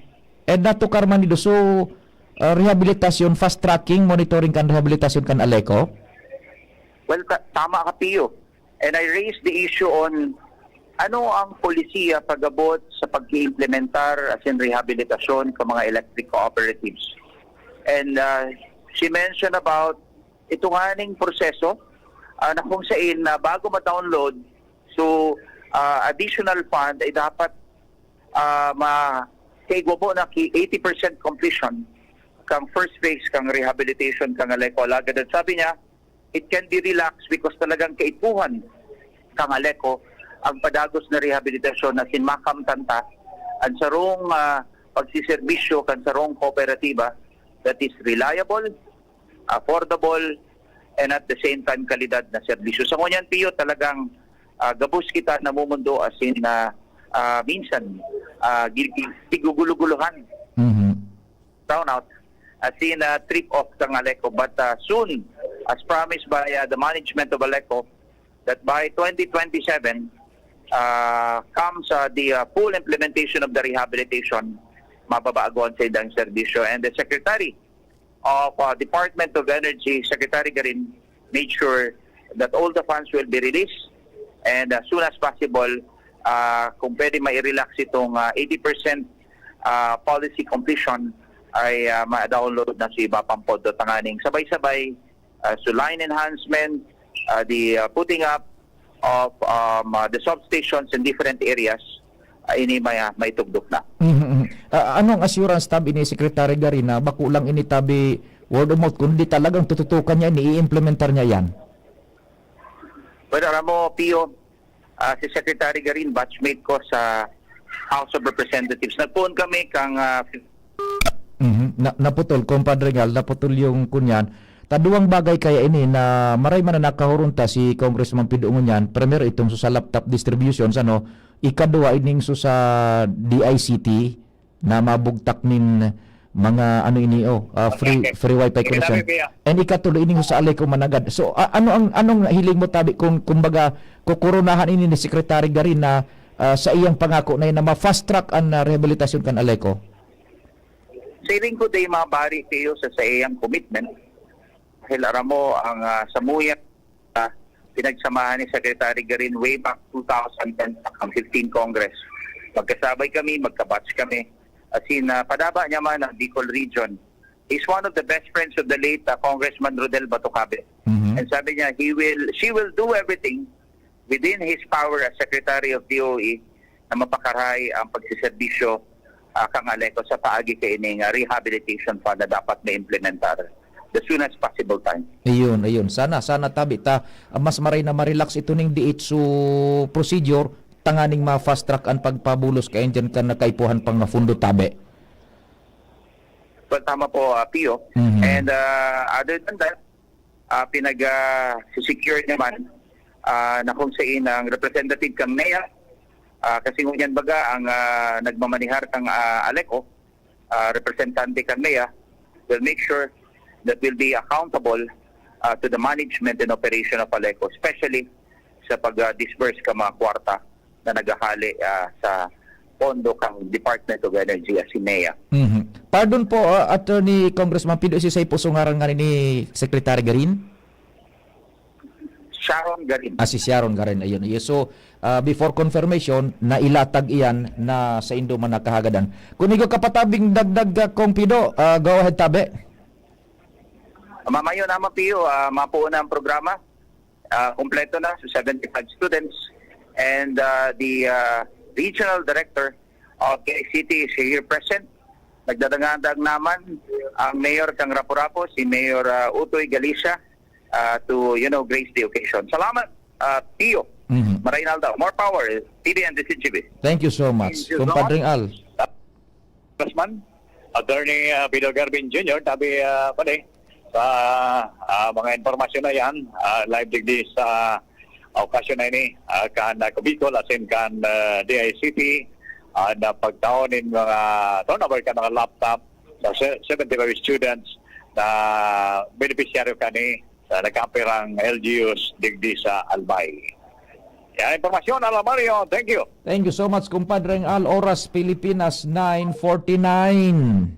And natukar man ni Doso uh, rehabilitasyon, fast tracking, monitoring kan rehabilitasyon kan Aleco. Well, ta- tama ka, Pio. And I raised the issue on ano ang polisiya pag-abot sa pag-iimplementar asin rehabilitasyon ka mga electric cooperatives. And uh, she mentioned about ito nganing proseso uh, na kung sain na bago ma-download, so uh, additional fund ay dapat uh, ma kaigwa mo na ki eighty percent completion kang first phase kang rehabilitation kang Aleco. Alagad sabi niya, it can be relaxed because talagang kaipuhan kang Aleco ang padagos na rehabilitasyon na sinmakamtan ta ang sarong uh, pagsiserbisyo kan sarong kooperatiba that is reliable, affordable, and at the same time kalidad na serbisyo. Sa ngunyan, Pio, talagang uh, gabos kita namumundo asin uh, uh, minsan uh, giguguluguluhan Mhm. brownout asin uh, trip off kang Aleco. But uh, soon, as promised by uh, the management of Aleco, that by twenty twenty-seven uh, comes uh, the uh, full implementation of the rehabilitation, mababaagon sa idang serbisyo. And the Secretary of uh, Department of Energy, Secretary Garin, made sure that all the funds will be released and as soon as possible, uh, kung pwede mai-relax itong uh, eighty percent uh, policy completion, ay uh, ma-download na sa iba pang pondo tanganing sabay-sabay uh, so line enhancement, uh, the uh, putting up of um, uh, the substations in different areas ah, ini may, ah, maitugdok na. Mhm, mhm. Ah, anong assurance tabi ni Secretary Garin na bako lang ini tabi word of mouth, kundi talagang tututukan niya, ini, i-implementar niya yan? Well, alam mo, Pio, ah, si Secretary Garin, batchmate ko sa House of Representatives. Nagpoon kami kang, ah, Mhm. Na, naputol, Compadre Gal, naputol yung kunyan. Taduang bagay kaya ini na maray man na nakahurunta si Congressman Pido ngunyan. Primero, itong sa laptop distributions, ano, ikaduwa, ining so sa D I C T na mabugtak nin mga, ano ini, oh, ah, free, Okay. free wifi Sige, connection. Sabi, Pio. And ikatulo, ining so sa Aleco Managad. So, a-, ano ang, anong hiling mo, tabi, kung, kumbaga, kukurunahan ini ni Secretary Garin na, ah, sa iyang pangako na yun na ma-fast track ang, ah, rehabilitasyon kan Aleco? Siring ko, day, mabari kayo sa saiyang commitment. Dahil aram mo, ang, ah, samuya, ah, pinagsamahan ni Secretary Garin way back two thousand ten hanggang fifteen Congress. Magkasabay kami, magkabatch kami. As in, ah, padaba niya man ang Bicol region. He's one of the best friends of the late, ah, Congressman Rodel Batocabe. Mhm. And sabi niya, he will, she will do everything within his power as Secretary of D O E na mapakarahay ang pagsiserbisyo, ah, kan Aleco sa paagi kaining, ah, rehabilitation fund na dapat maimplementar the soonest possible time. Ayun, ayun. Sana, sana tabi ta, ah, mas maray na ma-relax ito ning D H S procedure, tanganing ma-fast track ang pagpabulos kayan dyan kan nakaipuhan pang fundo, tabi. Well, tama po, ah, Pio. Mhm. And, ah, other than that, ah, pinag, ah, secure naman, ah, na kung sain ang representative kang NEA, ah, kasi ngunyan baga ang, ah, nagmamanihar kang, ah, Aleco, ah, representante kang NEA, will make sure that will be accountable, ah, to the management and operation of Aleco, especially sa pag, ah, disburse ka mga kwarta na naghahali, ah, sa pondo kang Department of Energy, as in NEA. Mhm. Pardon po, ah, Attorney Congressman Pido, si Say Puso ngaran nga ni Secretary Garin? Sharon Garin. Ah, si Sharon Garin, ayun. Iyo. So, ah, before confirmation, nailatag iyan na saindo man nakahagadan. Kung igo kapatabing dagdag, ah, Kong Pido, ah, go ahead, tabi. Mamayo naman, Pio, ah, mapuo na ang programa. Ah, kompleto na sa seventy-five students. And, ah, the, ah, regional director of Quezon City is here present. Nagdadangadang naman ang mayor kang Rapu-Rapu, si Mayor, ah, Utoy Galicia, ah, to, you know, grace the occasion. Salamat, ah, Pio. Mhm. Maray na aldaw. More power, T V N, this is G B. Thank you so much. Thank you so Compadre much. Al. Congressman, Attorney, ah, Pido Garvin Junior, tabi, ah, pwede, sa, ah, mga impormasyon na yan, ah, live digdi sa okasyon na ini, ah, kan, ah, Cubicol, asin kan, ah, D I C T, ah, na pagtaon nin mga turnover kan mga laptop sa se-, seventy-five students na benepisyaryo kani sa nagkaapirang L G Us digdi sa Albay. Yan ang impormasyon, Alan Mario. Thank you. Thank you so much, Compadre Al. Oras, Pilipinas, nine forty-nine.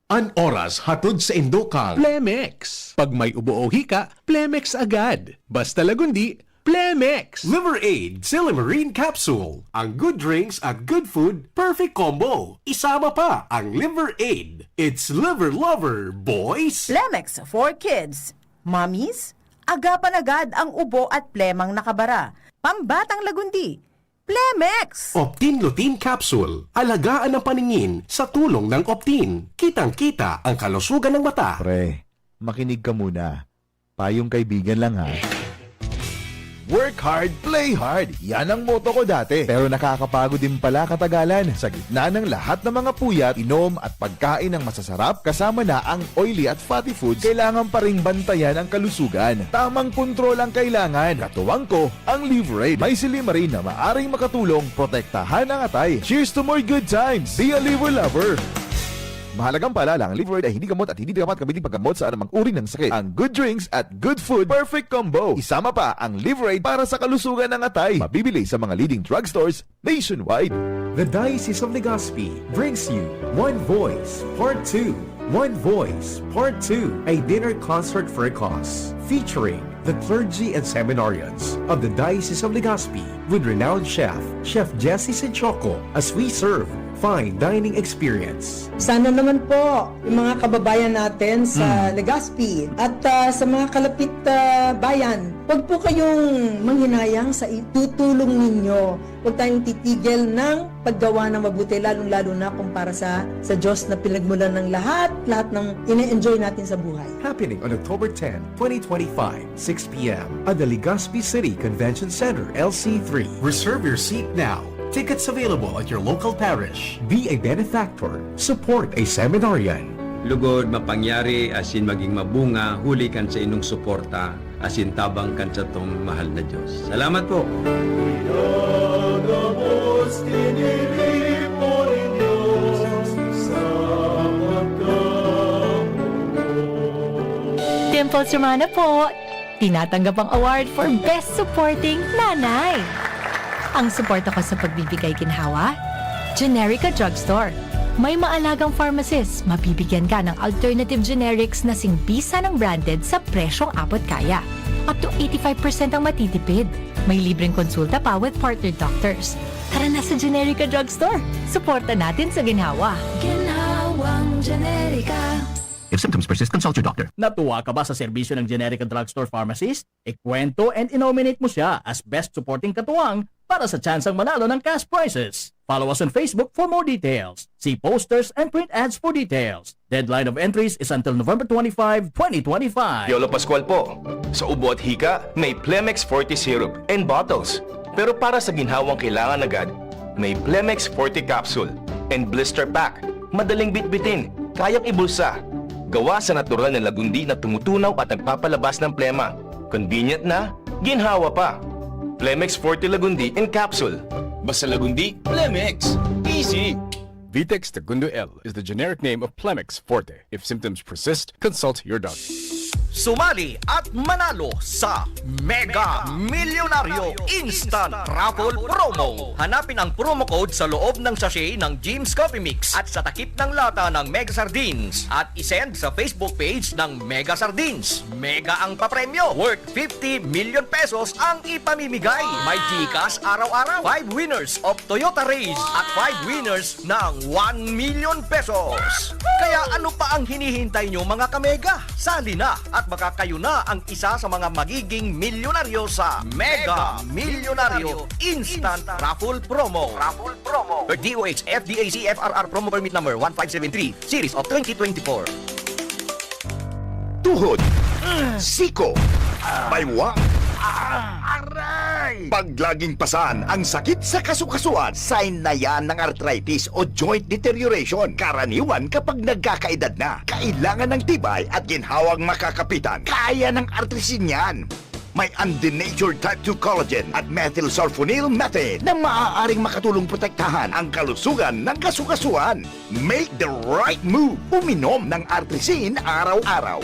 An oras hatod sa indo kang Plemex. Pag may ubo o hika, Plemex agad. Basta Lagundi, Plemex. Liver Aid, Silymarin Capsule. Ang good drinks at good food, perfect combo. Isama pa ang Liver Aid. It's Liver Lover, boys! Plemex for kids. Mommies, agapan agad ang ubo at plemang nakabara. Pambatang Lagundi, Plemex! Optin Lutein Capsule. Alagaan ang paningin sa tulong ng Optin. Kitang-kita ang kalusugan ng mata. Pre, makinig ka muna. Payong kaibigan lang, ha. Work hard, play hard. Yan ang motto ko dati. Pero nakakapagod din pala katagalan. Sa gitna ng lahat ng mga puyat, inom at pagkain ng masasarap, kasama na ang oily at fatty foods, kailangan pa ring bantayan ang kalusugan. Tamang kontrol ang kailangan. Katuwang ko, ang Liveraid. May silymarin na maaring makatulong protektahan ang atay. Cheers to more good times! Be a Liver Lover! Mahalagang paalala, ang Liveraid ay hindi gamot at hindi dapat gamitin paggamot sa anumang uri ng sakit. Ang good drinks at good food, perfect combo. Isama pa ang Liveraid para sa kalusugan ng atay. Mabibili sa mga leading drugstores nationwide. The Diocese of Legazpi brings you One Voice Part two. One Voice Part two, a dinner concert for a cause, featuring the clergy and seminarians of the Diocese of Legazpi with renowned chef, Chef Jesse Senchoco, as we serve fine dining experience. Sana naman po yung mga kababayan natin sa Mm. Legazpi at ah, sa mga kalapit ah, bayan, huwag po kayong manghinayang sa itutulong ninyo. Huwag tayong titigil ng paggawa ng mabuti, lalong-lalo na kung para sa, sa Diyos na pinagmulan ng lahat, lahat ng ine-enjoy natin sa buhay. Happening on October ten, twenty twenty-five, six p.m. at the Legazpi City Convention Center, L C three. Reserve your seat now. Tickets available at your local parish. Be a benefactor. Support a seminarian. Lugod, mapangyari, asin maging mabunga, huli kan sa inong suporta, asin tabang kan satong mahal na Diyos. Salamat po. Pinagabos, tiniripo nin Diyos sa pagkamugot. Dimples Romana po! Tinatanggap ang award for Best Supporting Nanay. Ang suporta ko sa pagbibigay ginhawa, Generica Drugstore. May maalagang pharmacist, mabibigyan ka ng alternative generics na singbisa ng branded sa presyong abot kaya. Up to eighty-five percent ang matitipid. May libreng konsulta pa with partner doctors. Tara na sa Generica Drugstore. Suporta natin sa ginhawa. Ginhawang Generica. If symptoms persist, consult your doctor. Natuwa ka ba sa serbisyo ng Generica Drugstore Pharmacist? Ikwento and i-nominate mo siya as Best Supporting Katuwang para sa tsansang manalo ng cash prizes. Follow us on Facebook for more details. See posters and print ads for details. Deadline of entries is until November twenty-five, twenty twenty-five. Piolo Pascual po. Sa ubo at hika, may Plemex Forte Syrup and Bottles. Pero para sa ginhawang kailangan agad, may Plemex Forte Capsule and Blister Pack. Madaling bitbitin, kayang ibulsa. Gawa sa natural na lagundi na tumutunaw at nagpapalabas ng plema. Convenient na, ginhawa pa. Plemex Forte Lagundi in Capsule. Basta Lagundi, Plemex. Easy! Vitex Segundo L is the generic name of Plemex Forte. If symptoms persist, consult your doctor. Sumali at manalo sa Mega Milyonaryo Instant Raffle Promo. Hanapin ang promo code sa loob ng sachet ng Jim's Coffee Mix at sa takip ng lata ng Mega Sardines at isend sa Facebook page ng Mega Sardines. Mega ang papremyo, worth fifty million pesos ang ipamimigay. May GCash araw-araw, five winners of Toyota Raize at five winners ng one million pesos. Kaya ano pa ang hinihintay nyo, mga kamega? Sali na at baka kayo na ang isa sa mga magiging milyonaryo sa Mega Milyonaryo Instant Raffle Promo. Raffle Promo. D O H F D A C F R R Promo Permit Number one five seven three, Series of twenty twenty-four. Tuhod, siko, baywang, aray! Pag laging pasan ang sakit sa kasukasuan, sign na yan ng arthritis o joint deterioration. Karaniwan kapag nagkakaedad na, kailangan ng tibay at ginhawang makakapitan. Kaya ng Artrisin yan. May undenatured type two collagen at methylsulfonyl methane na maaaring makatulong protektahan ang kalusugan ng kasukasuan. Make the right move. Uminom ng Artrisin araw-araw.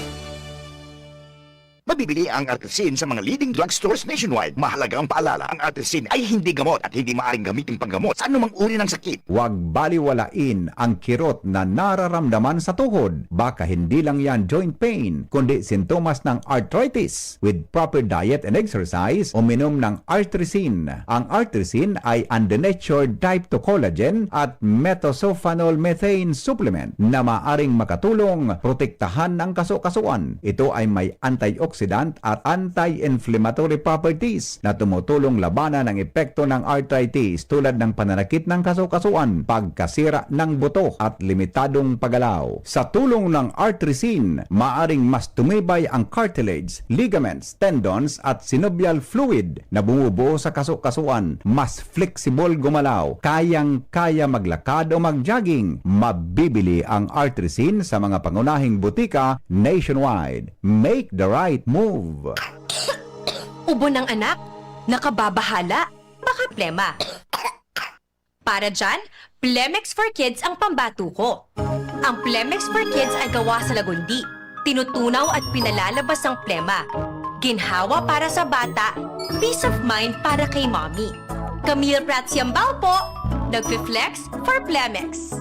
Mabibili ang Artrisin sa mga leading drugstores nationwide. Mahalagang paalala, ang Artrisin ay hindi gamot at hindi maaaring gamitin panggamot sa anumang uri ng sakit. Huwag baliwalain ang kirot na nararamdaman sa tuhod. Baka hindi lang yan joint pain, kundi sintomas ng arthritis. With proper diet and exercise, uminom ng Artrisin. Ang Artrisin ay undenatured type two collagen at methylsulfonyl methane supplement na maaring makatulong protektahan ang kasukasuan. Ito ay may antioxidant at anti-inflammatory properties na tumutulong labanan ang epekto ng arthritis tulad ng pananakit ng kasukasuan, pagkasira ng buto at limitadong paggalaw. Sa tulong ng Artrisin, maaring mas tumibay ang cartilage, ligaments, tendons at synovial fluid na bumubuo sa kasukasuan, mas flexible gumalaw, kayang-kaya maglakad o mag-jogging. Mabibili ang Artrisin sa mga pangunahing butika nationwide. Make the right move! Ubo ng anak? Nakababahala? Baka plema. Para dyan, Plemex for Kids ang pambato ko. Ang Plemex for Kids ay gawa sa lagundi. Tinutunaw at pinalalabas ang plema. Ginhawa para sa bata, peace of mind para kay mommy. Camille Prats Yambao po, nagfi-flex for Plemex.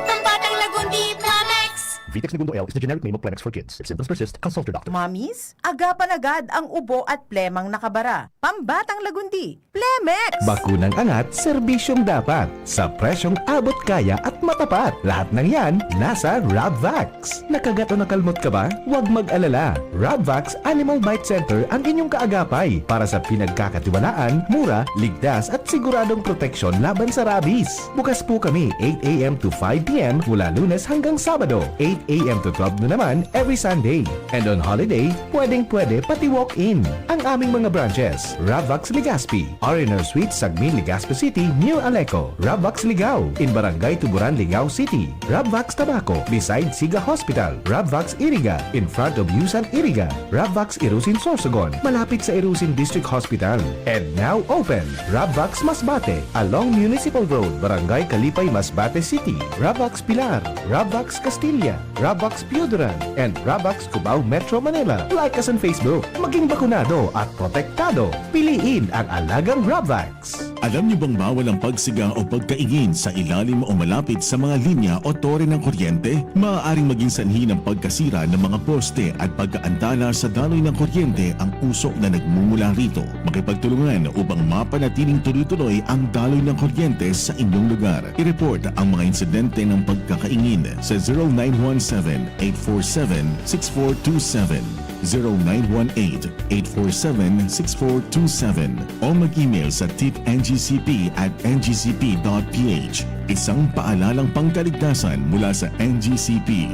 Pambatang lagundi, Plemex! Vitex Negundo L is the generic name of Plemex for kids. If symptoms persist, consult your doctor. Mommies, agapan agad ang ubo at plemang nakabara. Pambatang lagundi, Plemex! Bakunang angat, serbisyong dapat. Sa presyong abot kaya at matapat. Lahat ng yan, nasa Rabvax. Nakagat o nakalmot ka ba? Huwag mag-alala. Rabvax Animal Bite Center ang inyong kaagapay para sa pinagkakatiwalaan, mura, ligtas at siguradong proteksyon laban sa rabies. Bukas po kami eight a m to five p m mula Lunes hanggang Sabado, eight a m to twelve noon naman every Sunday. And on holiday, pwedeng-pwede pati walk-in. Ang aming mga branches, Ravvax Legazpi, R and R Suite, Sagmin, Legazpi City, near Aleco, Ravvax Ligao, in Barangay Tuburan, Ligao City, Ravvax Tabaco, beside Siga Hospital, Ravvax Iriga, in front of Yusan Iriga, Ravvax Irusin Sorsogon, malapit sa Irusin District Hospital. And now open, Ravvax Masbate, along Municipal Road, Barangay Kalipay, Masbate City, Ravvax Pilar, Ravvax Castilla, Ravvax Pioduran, and Ravvax Cubao, Metro Manila. Like us on Facebook. Maging bakunado at protektado. Piliin ang alagang Ravvax. Alam niyo bang bawal ang pagsiga o pagkaingin sa ilalim o malapit sa mga linya o tore ng kuryente? Maaaring maging sanhi ng pagkasira ng mga poste at pagkaantala sa daloy ng kuryente ang usok na nagmumula rito. Makipagtulungan upang mapanatiling tuloy-tuloy ang daloy ng kuryente sa inyong lugar. I-report ang mga insidente ng pagkakaingin sa zero nine one seven, eight four seven, six four two seven, zero nine one eight, eight four seven, six four two seven, o mag-email sa tip N G C P at N G C P dot P H. Isang paalalang pangkaligtasan mula sa N G C P.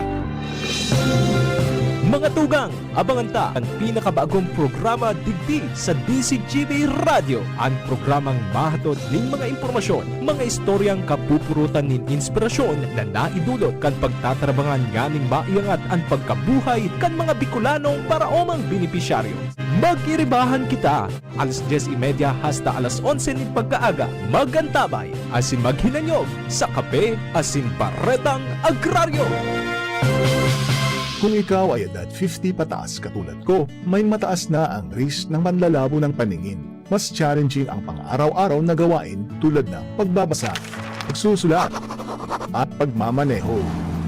Mga tugang, abangan ta an pinakabagong programa digdi sa D Z G B Radyo, an programang mahatod nin mga impormasyon, mga istoryang kapupurutan nin inspirasyon na naidulot kan pagtatarabangan nganing maiangat an pagkabuhay kan mga Bicolanong paraomang benepisyaryo. Mag-iribahan kita, alas dyes y media hasta alas onse nin pagkaaga. Mag-antabay asin maghinanyog sa Kape asin Baretang Agraryo. Kung ikaw ay edad fifty pataas katulad ko, may mataas na ang risk ng panlalabo ng paningin. Mas challenging ang pang-araw-araw na gawain tulad ng pagbabasa, pagsusulat, at pagmamaneho.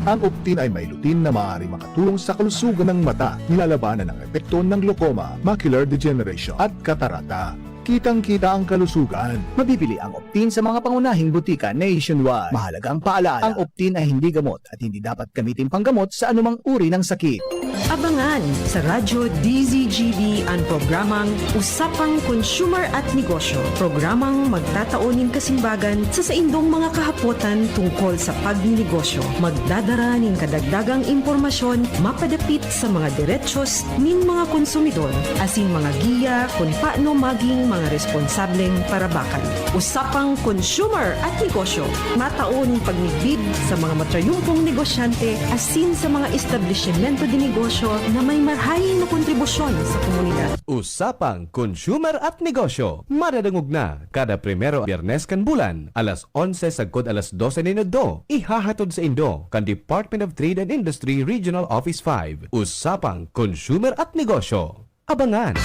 Ang Optin ay may lutein na maaaring makatulong sa kalusugan ng mata, nilalabanan ang epekto ng glaucoma, macular degeneration, at katarata. Kitang-kita ang kalusugan. Mabibili ang Optin sa mga pangunahing butika nationwide. Mahalagang paalaala, ang Optin ay hindi gamot at hindi dapat gamitin panggamot sa anumang uri ng sakit. Abangan sa Radyo D Z G B an programang Usapang Consumer at Negosyo, programang magtatao nin kasimbagan sa saindong mga kahapotan tungkol sa pagninegosyo. Magdadara nin kadagdagang impormasyon mapadapit sa mga derechos nin mga konsumidor asin mga giya kun paano maging mga responsableng parabakal. Usapang Consumer at Negosyo, matao nin pagmidbid sa mga matrayumpong negosyante asin sa mga establisimento de negosyo na may marahay na kontribusyon sa komunidad. Usapang Consumer at Negosyo, madadangog na kada primero Biyernes kan bulan, alas onse sagkod alas dose nin udto. Ihahatod saindo kan Department of Trade and Industry Regional Office five. Usapang Consumer at Negosyo. Abangan!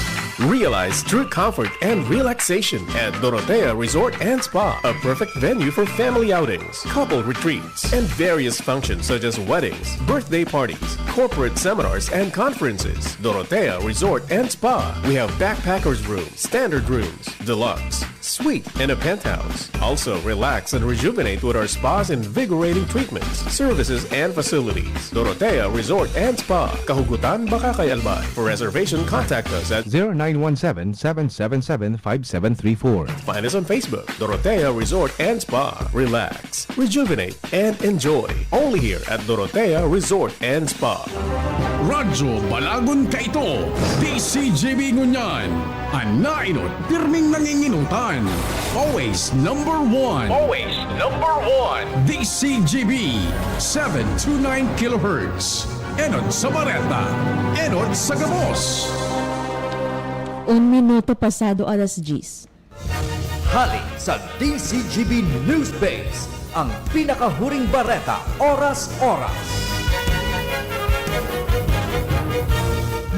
Realize true comfort and relaxation at Dorotea Resort and Spa, a perfect venue for family outings, couple retreats, and various functions such as weddings, birthday parties, corporate seminars, and conferences. Dorotea Resort and Spa. We have backpackers room, standard rooms, deluxe, suite, and a penthouse. Also, relax and rejuvenate with our spa's invigorating treatments, services, and facilities. Dorotea Resort and Spa, Kahugutan, Bacacay, Albay. For reservation, contact us at zero nine one seven, seven seven seven, five seven three four. Find us on Facebook, Dorotea Resort and Spa. Relax, rejuvenate, and enjoy. Only here at Dorotea Resort and Spa. Radyo Balagon kaito, D Z G B ngunyan. An naenot, pirming nangingenotan. Always number one. Always number one. D Z G B, seven two nine kilohertz. Enot sa bareta, enot sa gabos. Un minuto pasado alas diyes. Hali sa D Z G B Newsbase, ang pinakahuring bareta, oras-oras.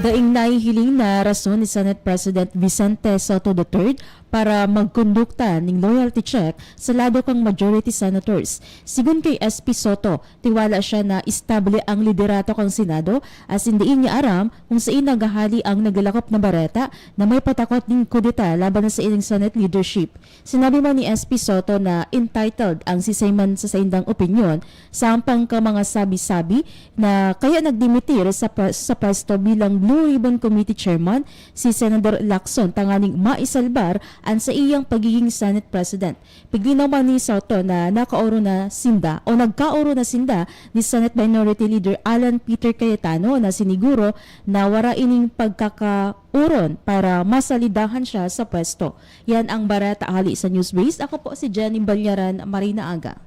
Daing nahihiling na rason ni Senate President Vicente Sotto the third para magkondukta ning loyalty check sa lado kan majority senators. Sigon kay S P Sotto, tiwala siya na estable ang liderato kan Senado asin dai niya aram kung sain naghahali ang naglalakop na bareta na may patakot nin kudeta laban sa ining Senate leadership. Sinabi man ni S P Sotto na entitled ang siisay man sa saindang opinyon, sampang kan mga sabi-sabi na kaya nagdimitir sa pwe-, sa pwesto bilang Blue Ribbon Committee Chairman si Senador Lacson tanganing maisalbar an saiyang pagiging Senate President. Piglinaw man ni Sotto na nakaoro na sinda o nagkaoro na sinda ni Senate Minority Leader Alan Peter Cayetano na siniguro na wara ining pagkakaoron para masalidahan siya sa pwesto. Yan ang bareta hali sa Newsbreak. Ako po si Jenny Balyaran, maray na aga.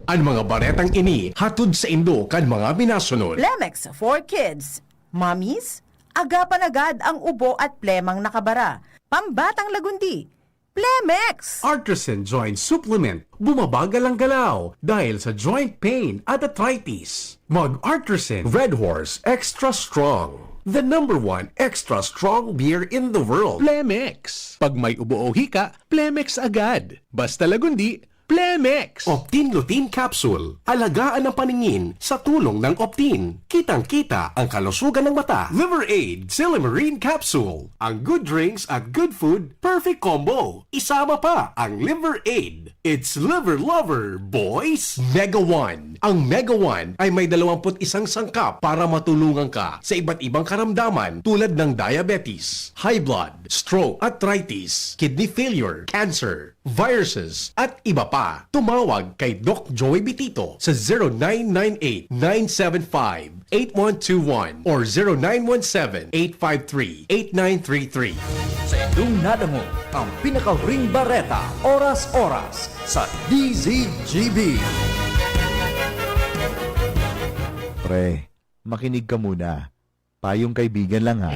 An mga baretang ini hatod saindo kan mga minasunod. Plemex for kids. Mommies, agapan agad ang ubo at plemang nakabara. Pambatang lagundi, Plemex! Artisan Joint Supplement, bumabagal ang galaw dahil sa joint pain at arthritis. Mag Artisan Red Horse Extra Strong, the number one extra strong beer in the world. Plemex. Pag may ubo o hika, Plemex agad. Basta lagundi, Plemex. Optin Lutein Capsule. Alagaan ang paningin sa tulong ng Optin. Kitang-kita ang kalusugan ng mata. Liver Aid Silymarin Capsule. Ang good drinks at good food, perfect combo. Isama pa ang Liver Aid. It's Liver Lover, boys! Mega One. Ang Mega One ay may dalawampu't isang sangkap para matulungan ka sa iba't ibang karamdaman tulad ng diabetes, high blood, stroke, arthritis, kidney failure, cancer, viruses, at iba pa. Tumawag kay Doc Joey Bitito sa zero nine nine eight, nine seven five, eight one two one or zero nine one seven, eight five three, eight nine three three. Sa indong nadangog ang pinakahuring bareta, oras-oras, sa D Z G B. Pre, makinig ka muna. Payong kaibigan lang, ha.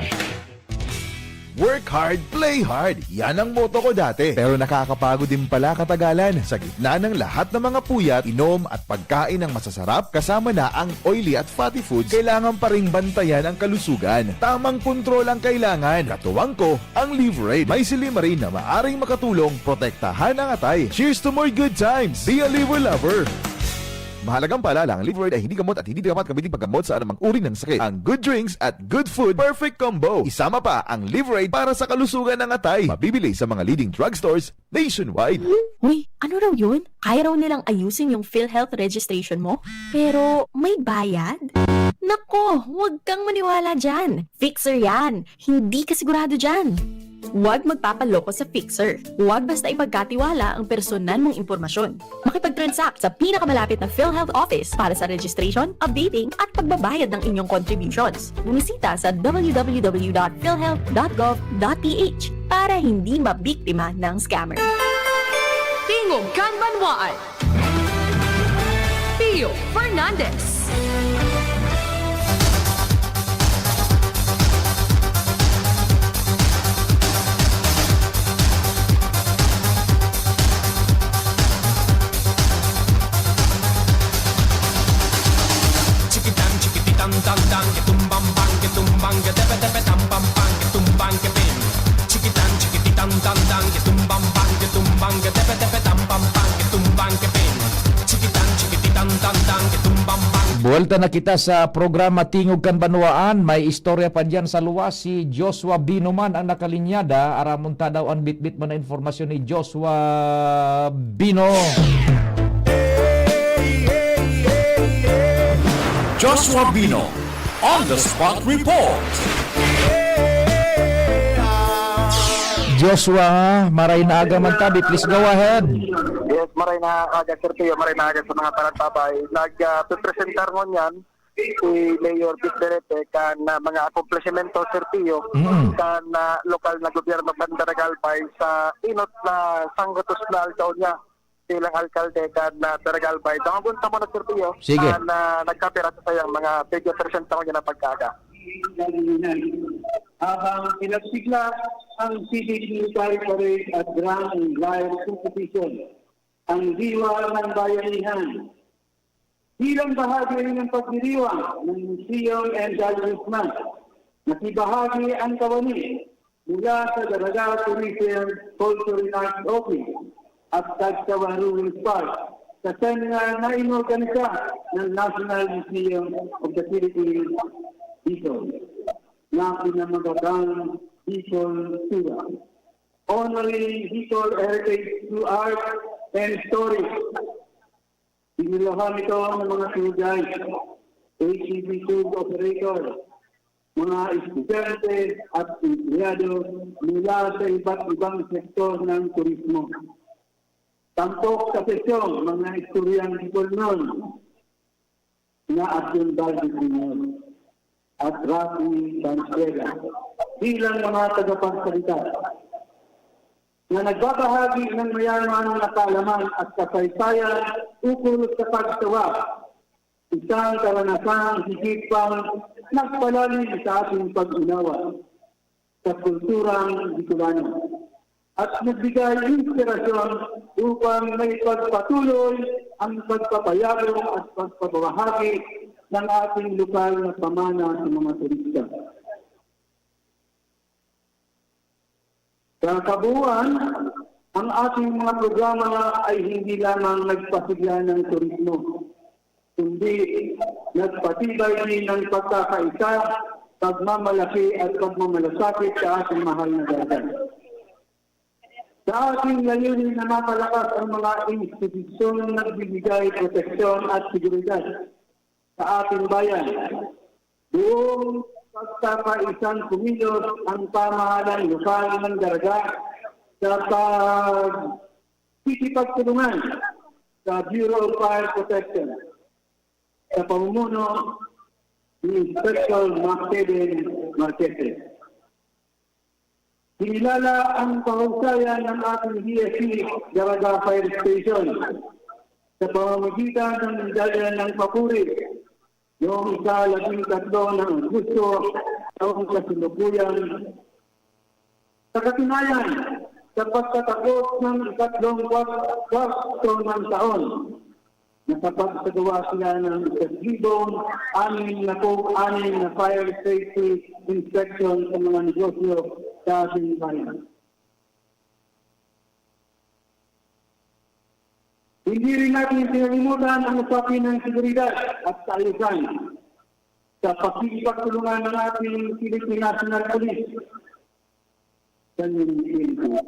Work hard, play hard. Yan ang motto ko dati. Pero nakakapagod din pala katagalan. Sa gitna ng lahat ng mga puyat, inom at pagkain ng masasarap, kasama na ang oily at fatty foods, kailangan pa ring bantayan ang kalusugan. Tamang kontrol ang kailangan. Katuwang ko, ang Liver Aid. May silymarin na maaring makatulong protektahan ang atay. Cheers to more good times! Be a Liver Lover! Mahalagang paalala, ang Liver Aid ay hindi gamot at hindi dapat gamitin paggamot sa anumang uri ng sakit. Ang good drinks at good food, perfect combo. Isama pa ang Liver Aid para sa kalusugan ng atay. Mabibili sa mga leading drugstores nationwide. Uy, ano raw yun? Kaya raw nilang ayusin yung PhilHealth registration mo, pero may bayad? Nako, huwag kang maniwala dyan. Fixer yan. Hindi ka sigurado dyan. Huwag magpapaloko sa Fixer. Huwag basta ipagkatiwala ang personal mong impormasyon. Makipag-transact sa pinakamalapit na PhilHealth office para sa registration, updating, at pagbabayad ng inyong contributions. Bumisita sa w w w dot philhealth dot gov dot p h para hindi mabiktima ng scammer. Tingog kan Banwaan. Pio Fernandez. Chikitan, chikititan, tan, tan, ke tumbang, bang, ke tumbang, ke tepe, tepe, tam, pam, pam, ke tumbang, ke pin. Chikitan, chikititan, tan, tan, ke tumbang, bang, ke tumbang, ke tepe, tepe, tam, pam, pam, ke tumbang, ke pin. Chikitan, chikititan, tan, tan, ke tumbang, bang. Buwelta na kita sa programa Tingog kan Banwaan. May istorya pa diyan sa luwas. Si Joshua Bino man ang nakalinyada. Aramon ta daw an bitbit man na impormasyon ni Joshua Bino. Joshua Bino, on the spot report. Joshua, maray na aga man tabi. Please go ahead. Yes, maray na aga, Sir Pio, maray na aga sa mga taga-subaybay. Nag, ah, pipresentar ngunyan si Mayor Pete Berete kan, ah, mga akomplishmento, Sir Pio, Mm. kan, ah, lokal na gobyerno kan Daraga Albay sa inot na sanggotos na aldaw niya bilang alkalde kan, ah, Daraga Albay. Dangogon ta muna, Sir Pio, Sige. kan, ah, nagkapira sa sayang mga video present ako niya na pagkaaga. Habang pinagsigla ang civic military parade at grand light competition, ang Diwa ng Bayanihan, bilang bahagi rin ng pagdiriwang ng Museum and Galleries Month, Nakibahagi ang kawani mula sa Daraga Tourism Culture and Arts Office at Tagsawa Ruins Park sa seminar na inorganisa ng National Museum of the Philippines, Bicol, na pinamagatang Bicol Tura, honoring Bicol Heritage through Art and Stories. Dinilohan ito ng mga tour guide, A T V tour operator, mga estudyante at empleyado mula sa iba't ibang sektor ng turismo. Tampok sa sesyon, mga istoryang Bicolnon na Abdon Valdez Junior at Rafi Valenzuela bilang mga tagapagsalita na nagbabahagi ng mayaman na kaalaman at kasaysayan ukol sa pagsawa, isang karanasang higit pang nagpalalim sa ating pag-unawa sa kulturang Bicolano at nagbigay inspirasyon upang maipagpatuloy ang pagpapayabong at pagpapamahagi ng ating lokal na pamana sa mga turista. Sa kabuuan, ang ating mga programa ay hindi lamang nagpasigla ng turismo, kundi nagpatibay din ng pagkakaisa, pagmamalaki at pagmamalasakit sa ating mahal na dagat. Sa ating layunin na mapalakas ang mga institusyong nagbibigay proteksyon at seguridad sa ating bayan, buong pagkakaisang kumilos ang pamahalang lokal ng Daraga sa pagkikipagtulungan sa Bureau of Fire Protection sa pamumuno ni Inspector Mark Kevin Marquez. Kinilala ang kahusayan ng ating D S C Daraga Fire Station sa pamamagitan ng medalya ng papuri noong ika-labing tatlo ng Agosto, taong kasalukuyan. Sa katunayan, sa pagtatapos ng ikatlong kwart-, kwarto ng taon, nakapagsagawa sila ng isang libong anim na pung anim na fire safety inspection sa mga negosyo sa ating bayan. Hindi rin natin pinalimutan ang usapin ng seguridad at kaayusan sa pakikipagtulungan ng ating Philippine National Police sa munisipyo.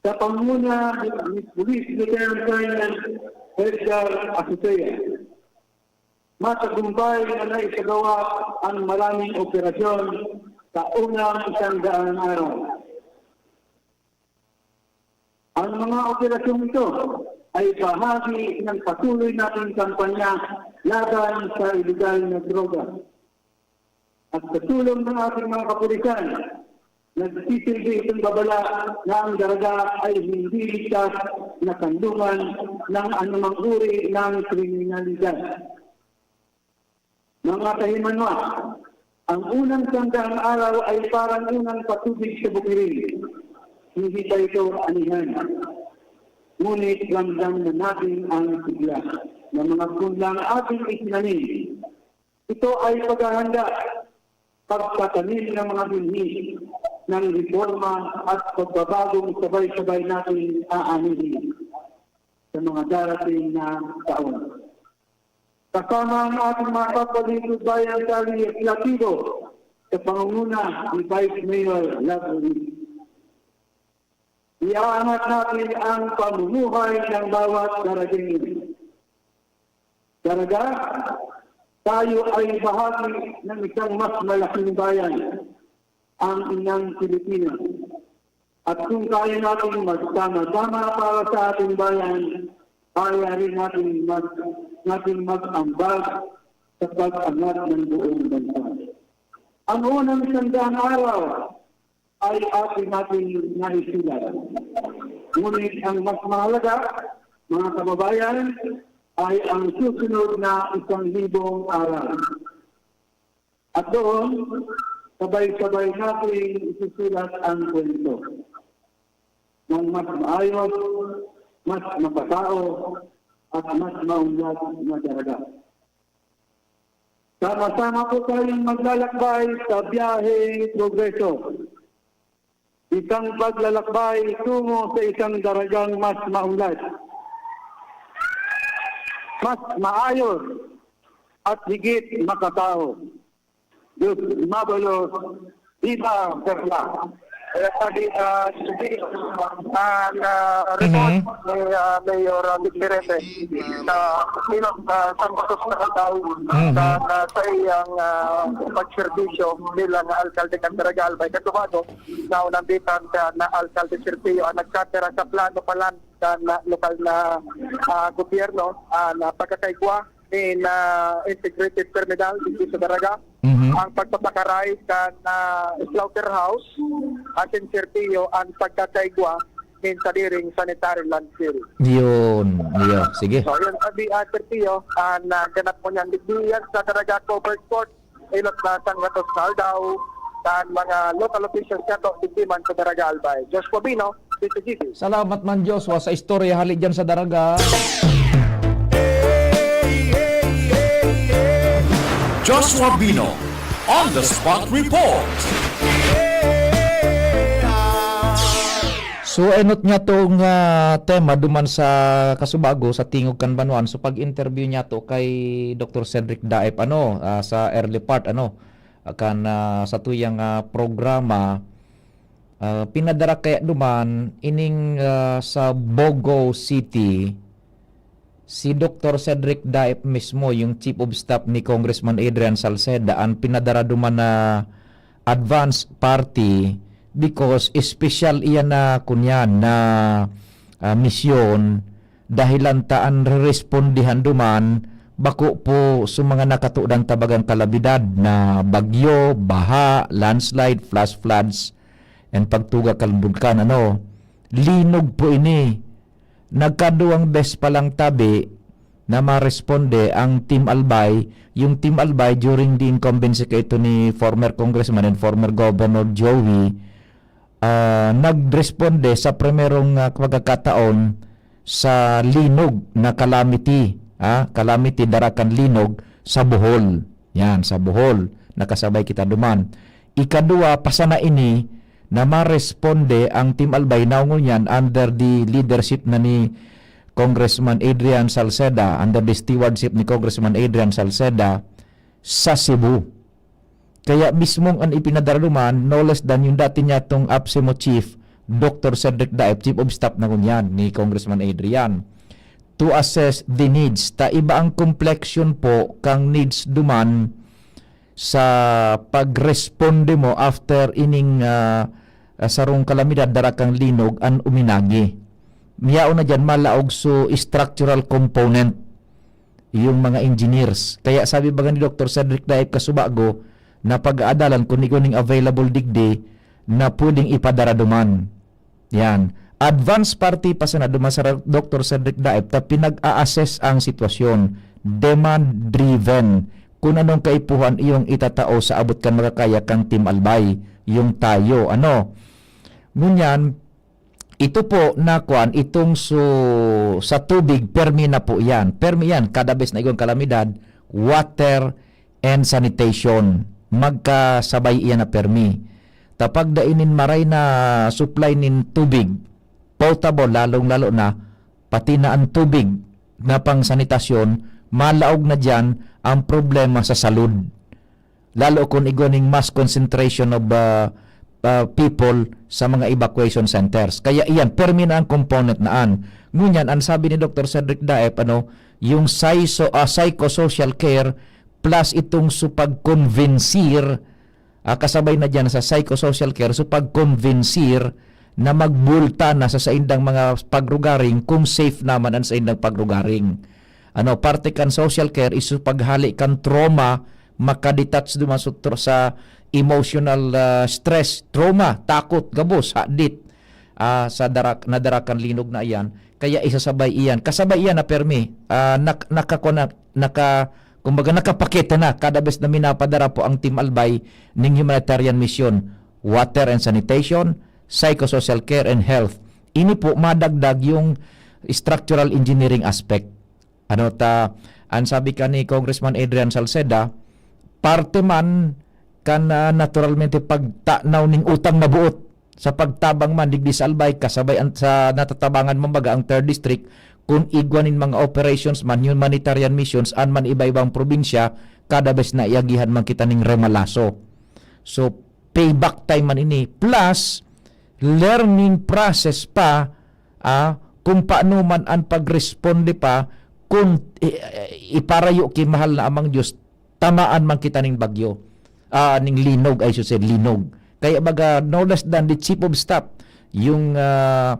Sa pangunguna ni Police Lieutenant Colonel Edgar Azutea, matagumpay na naisagawa ang maraming operasyon sa unang isang daang araw. Ang mga operasyong ito ay bahagi ng patuloy nating kampanya laban sa iligal na droga. At sa tulong ng ating mga kapulisan, nagsisilbi itong babala na ang Daraga ay hindi ligtas na kanlungan ng anumang uri ng kriminalidad. Mga kahimanwa, ang unang sandang araw ay parang unang patubig sa bukirin. Hindi pa ito anihan. Ngunit ramdam na natin ang sigla na mga punlang ating itinanim. Ito ay paghahanda, pagtatanim ng mga binhi ng reforma at pagbabagong sabay-sabay nating aanihin sa mga darating na taon. Kasama ang ating mga kapalingkod bayan sa lehislatibo sa pangunguna ni Vice Mayor Love Ruiz. Iaangat natin ang pamumuhay ng bawat Daragenyo. Daraga, tayo ay bahagi ng isang mas malaking bayan, ang inang Pilipinas. At kung kaya nating magsama-sama para sa ating bayan, kaya rin natin mag-, natin mag-ambag sa pag-angat ng buong bansa. Ang unang sandang araw ay atin nating naisilang. Ngunit ang mas mahalaga, mga kababayan, ay ang susunod na isang libong araw. At doon, sabay-sabay nating isusulat ang kwento ng mas maayos, mas mapatao, at mas maunlad na Daraga. Sama-sama po tayong maglalakbay sa biyaheng progreso. Isang paglalakbay tungo sa isang daragang mas maunlad, mas maayos, at higit makatao. Diyos mabalos, Viva Perla! Kaya sabi, ah, sabi, ah, na report Mhm. ni, ah, Mayor, ah, Vic Perete sa Ilog, ah, San Jose na Candao, Mhm. sa, na, sa iyang, ah, pagserbisyo bilang alkalde kan Daraga Albay. Katubago, naunambitan ka na alkalde Sergio ang nagkatira sa plano pa lang sa na, lokal na, ah, gobyerno, ah, na pagkakaigwa nin, ah, integrated terminal dito sa Daraga. Mhm. Ang pagpapakaray kan, ah, slaughterhouse, asin Sergio ang pagkakaigwa nin sadiring sanitary landfill. Yun. Iyo. Sige. So, yun, sabi, ah, Sergio, ah, naganap mo niyan digdi yan sa Daraga Covered Court, Ilog na San Gatos na Aldao, kan mga local officials niya to, digdi man sa Daraga Albay. Joshua Bino, City G B. Salamat man, Joshua, sa istorya hali dyan sa Daraga. Joshua Bino, on the spot report. So, enot niya tong, ah, tema duman sa kasubago, sa Tingog kan Banwaan. So, pag-interview niya to kay Doktor Cedric Daep, ano, ah, sa early part, ano, kan, ah, sa tuyang, ah, programa, ah, pinadara kaya duman ining, ah, sa Bogo City, si Doktor Cedric Daep mismo, yung chief of staff ni Congressman Adrian Salceda, ang pinadara duman na advance party because special iyan na, kunyan, na, ah, misyon, dahilan ta an rerespondihan duman bako po sa mga nakatudan ta bagang kalamidad na bagyo, baha, landslide, flash floods, and pagtuga kan bulkan, ano. Linog po ini. Nagkaduwang bes pa lang tabi na maresponde ang Team Albay. Yung Team Albay, during the incumbency kaito ni former Congressman and former Governor Joey, ah, nagresponde sa primerong, ah, pagkakataon sa linog na calamity, ah, calamity, dara kan linog sa Bohol. Yan, sa Bohol, nakasabay kita duman. Ikaduwa, pa sana ini na maresponde ang Team Albay na ngunyan under the leadership na ni Congressman Adrian Salceda, under the stewardship ni Congressman Adrian Salceda sa Cebu. Kaya mismong an ipinadara duman, no less than yung dati niyatong APSEMO chief, Doktor Cedric Daep, chief of staff na ngunyan ni Congressman Adrian, to assess the needs. Ta iba ang complexion po kang needs duman sa pagresponde mo after ining, ah, ah, sarong kalamidad, dara kang linog, an uminagi. Miyaon na diyan, malaog so structural component yung mga engineers. Kaya sabi baga ni Doktor Cedric Daep kasubago na pag-aadalan kung igwa ning available digdi na pwedeng ipadara duman. Yan. Advance party pa sana duman sa Doktor Cedric Daep ta pinag-a-assess ang sitwasyon. Demand-driven. Kung anong kaipuhan iyong itatao sa abot kan makakaya kang Team Albay. Yung tayo. Ano? Ngunyan, ito po na kuan, itong su-, sa tubig, permi na po yan. Permi yan. Kada bes na igwang kalamidad, water and sanitation. Magkasabay iyan na permi. Ta pagda inin maray na supply nin tubig, potable, lalong-lalo na, pati na ang tubig na pangsanitasyon, malaog na diyan ang problema sa salud. Lalo kung igwa ning mass concentration of, ah, ah, people sa mga evacuation centers. Kaya iyan, permi na ang component na an. Ngunyan, ang sabi ni Doktor Cedric Daep, ano, yung psycho-, ah, psychosocial care plus itong su pagkonbinsir, ah, kasabay na diyan sa psychosocial care, su pagkonbinsir na magbulta na sa saindang mga pagrugaring kung safe naman ang saindang pagrugaring. Ano, parte kan social care is su paghali kan trauma, makadetach duman sa tro-, sa emotional, ah, stress, trauma, takot, gabos, hadit, ah, sa darak-, nadara kan linog na iyan. Kaya isasabay iyan. Kasabay iyan na permi, ah, nak-, nakakuna-, naka-, kumbaga, nakapakete na kada bes na minapadara po ang Team Albay ning humanitarian mission, water and sanitation, psychosocial care and health. Ini po madagdag yung structural engineering aspect. Ano ta, ang sabi ka ni Congressman Adrian Salceda, parte man kan, ah, naturalmente pagtanaw ning utang na buot sa pagtabang man digdi sa Albay, kasabay an-, sa natatabangan man baga ang third district, kun igwa nin mga operations man, humanitarian missions, an man iba-ibang probinsya, kada bes na iagihan man kita ning remalaso. So, payback time man ini. Plus, learning process pa, ah, kung paano man an pagresponde pa, kung i-, i-, iparayo ki mahal na Amang Diyos, tamaan man kita ning bagyo. Ah, ning linog, I should say, linog. Kaya baga, no less than the chief of staff, yung, ah,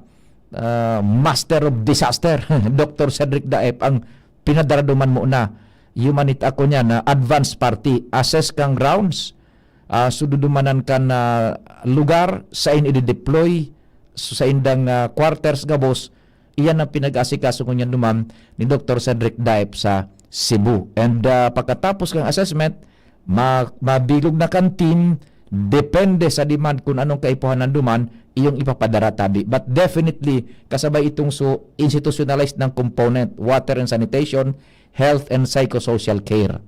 ah, master of disaster, Doctor Cedric Daep, ang pinadaraduman mo na. Humanit ako niya na advance party, assess kang grounds, ah, sududumanan kan, ah, lugar, sain i-deploy, sa indang, ah, quarters gabos, iyan ang pinag-aasikaso ngunyan duman ni Doctor Cedric Daep sa Cebu. And, ah, pagkatapos kang assessment, ma-, mabilog na kan team, depende sa demand kung anong kaipuhan ng duman, iyong ipapadara tabi. But definitely, kasabay itong so institutionalized ng component, water and sanitation, health and psychosocial care.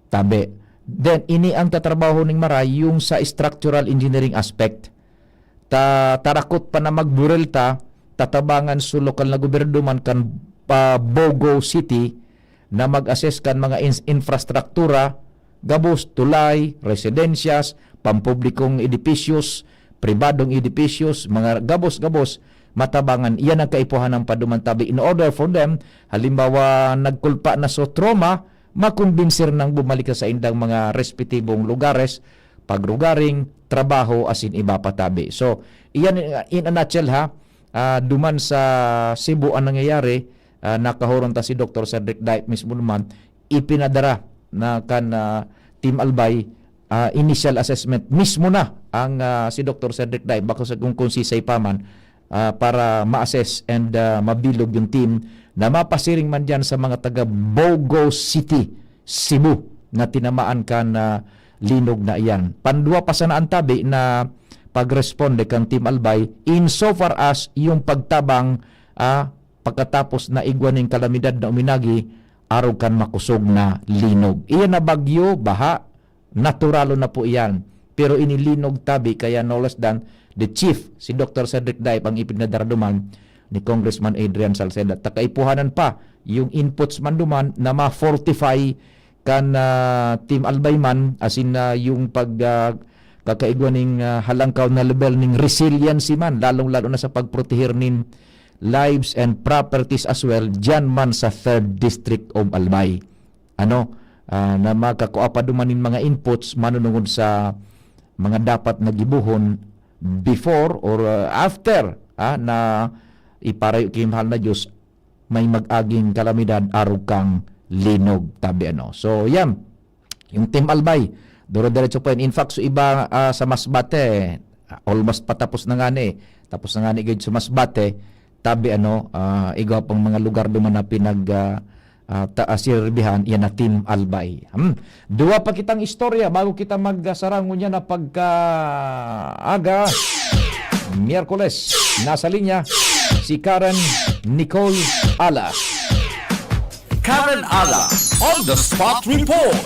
Tabi. Then, ini ang tatrabaho ning Maray, yung sa structural engineering aspect. Ta-, tarakot pa na magburil ta, tatabangan sa lokal na gobyerno man kan, ah, Bogo City na mag-assess kan mga ins-, infrastruktura, gabos, tulay, residensyas, pampublikong edipisyos, pribadong edipisyos, mga gabos-gabos, matabangan. Iyan ang kaipuhan ng paduman tabi in order for them, halimbawa, nagkulpa na sa trauma, makumbinsir nang bumalik sa saindang mga respetibong lugares, pagrugaring, trabaho, asin iba pa tabi. So, iyan, in a nutshell ha, ah, duman sa Cebu ang nangyayari, ah, nakahuron ta si Doctor Cedric Daep mismo naman, ipinadara na kan, ah, Team Albay, ah, initial assessment mismo na ang, ah, si Doctor Cedric Daep, bako sa kung, kung sisay pa man, ah, para ma-assess and, ah, mabilog yung team na mapasiring man dyan sa mga taga Bogo City, Cebu, na tinamaan kan, ah, linog na iyan. Pandua pa sana ang tabi na pagresponde kan Team Albay insofar as yung pagtabang, ah, pagkatapos na igwa ning kalamidad na uminagi, arog kan makosog na linog. Iyan na bagyo, baha, naturalo na po iyan. Pero ini linog tabi, kaya no less than the chief, si Doctor Cedric Daep ang ipinadaraduman ni Congressman Adrian Salceda. Ta kaipuhanan pa yung inputs man duman na ma-fortify kan, ah, Team Albay man, asin na yung pag, ah, kakaigwa ning, ah, halangkaw na level ning resiliency man, lalong-lalo na sa pagprotehir nin lives and properties as well, diyan man sa third District of Albay. Ano, ah, na makakua pa duman nin mga inputs manunungod sa mga dapat na gibohon before or, ah, after, ah, na iparayo ki mahal na Diyos, may mag-aging kalamidad arog kang linog, tabi ano. So, yan. Yung Team Albay, duro-diretso pa yun. In fact, so iba, ah, sa Masbate, ah, almost patapos na nga ni. Tapos na nga ni gid sa Masbate, tabi ano, ah, igwa pang mga lugar duman na pinag, ah, ah, ta-, ah, sirbihan, yan na Team Albay. Hmm. Duwa pa kitang istorya bago kita magsara ngunyan na pagkaaga. Miyerkules, nasa linya si Karen Nicole Ala. Karen Ala, on the spot report.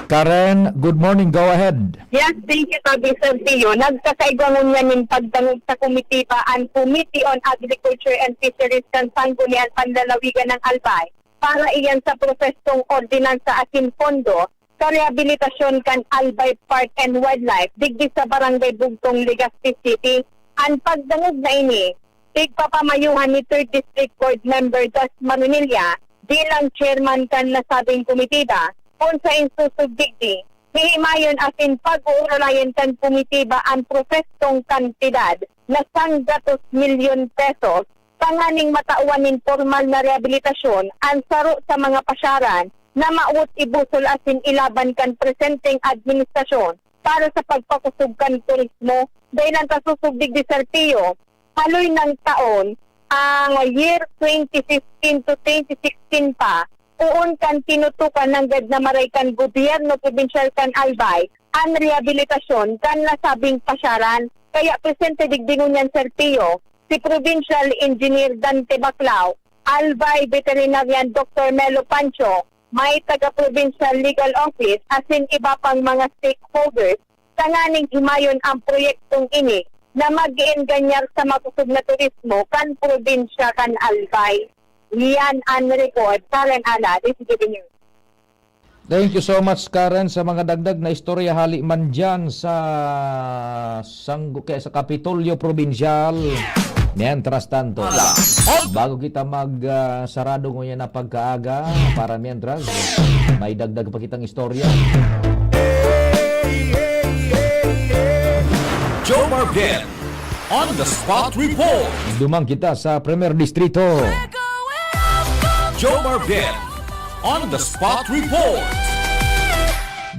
Karen, good morning. Go ahead. Yes, thank you, Tabi Sergio. Nagkakaigwa ngunyan nin pagdangog sa komitiba an Committee on Agriculture and Fisheries kan Sangguniang Panlalawigan ng Albay para iyan sa prosesong ordinansa asin pondo sa rehabilitasyon kan Albay Park and Wildlife digdi sa Barangay Bugtong, Legazpi City. An pagdangog na ini, igpapamayuhan ni Third District Board Member Das Marunilla bilang chairman kan nasabing komitiba, kun sa insusog digdi, hihimayon asin pag-uuralayan kan komitiba an prosesong kantidad na sanggatos milyon pesos tanganing matawan nin pormal na rehabilitasyon an saro sa mga pasyaran na mawot ibusol asin ilaban kan presenteng administrasyon para sa pagpakosog kan turismo. Dai lang ta susog digdi, Sir Pio, haloy nang taon, ang year twenty fifteen to twenty sixteen pa, poon kan tinutukan nanggad na maray kan gobyerno probinsyal kan Albay an rehabilitasyon kan nasabing pasyaran. Kaya presente digdi ngunyan, Sir Pio, si Provincial Engineer Dante Baclao, Albay Veterinarian Doctor Melo Pancho, may taga-provincial legal office asin iba pang mga stakeholders tanganing himayon ang proyektong ini na mag-eenganyar sa makusog na turismo kan probinsya kan Albay. Yan ang report. Karen Ana, D C T V News. Thank you so much, Karen, sa mga dagdag na istorya hali man dyan sa Sanggo, kaya sa Kapitolyo Probinsyal. Mientras tanto, bago kita mag ah, sarado ngunyan na pagkaaga, para mientras, may dagdag pa kitang istorya. Jomar Biel on the spot report. Dumang kita sa Premier Distrito. Jomar Biel on the spot report.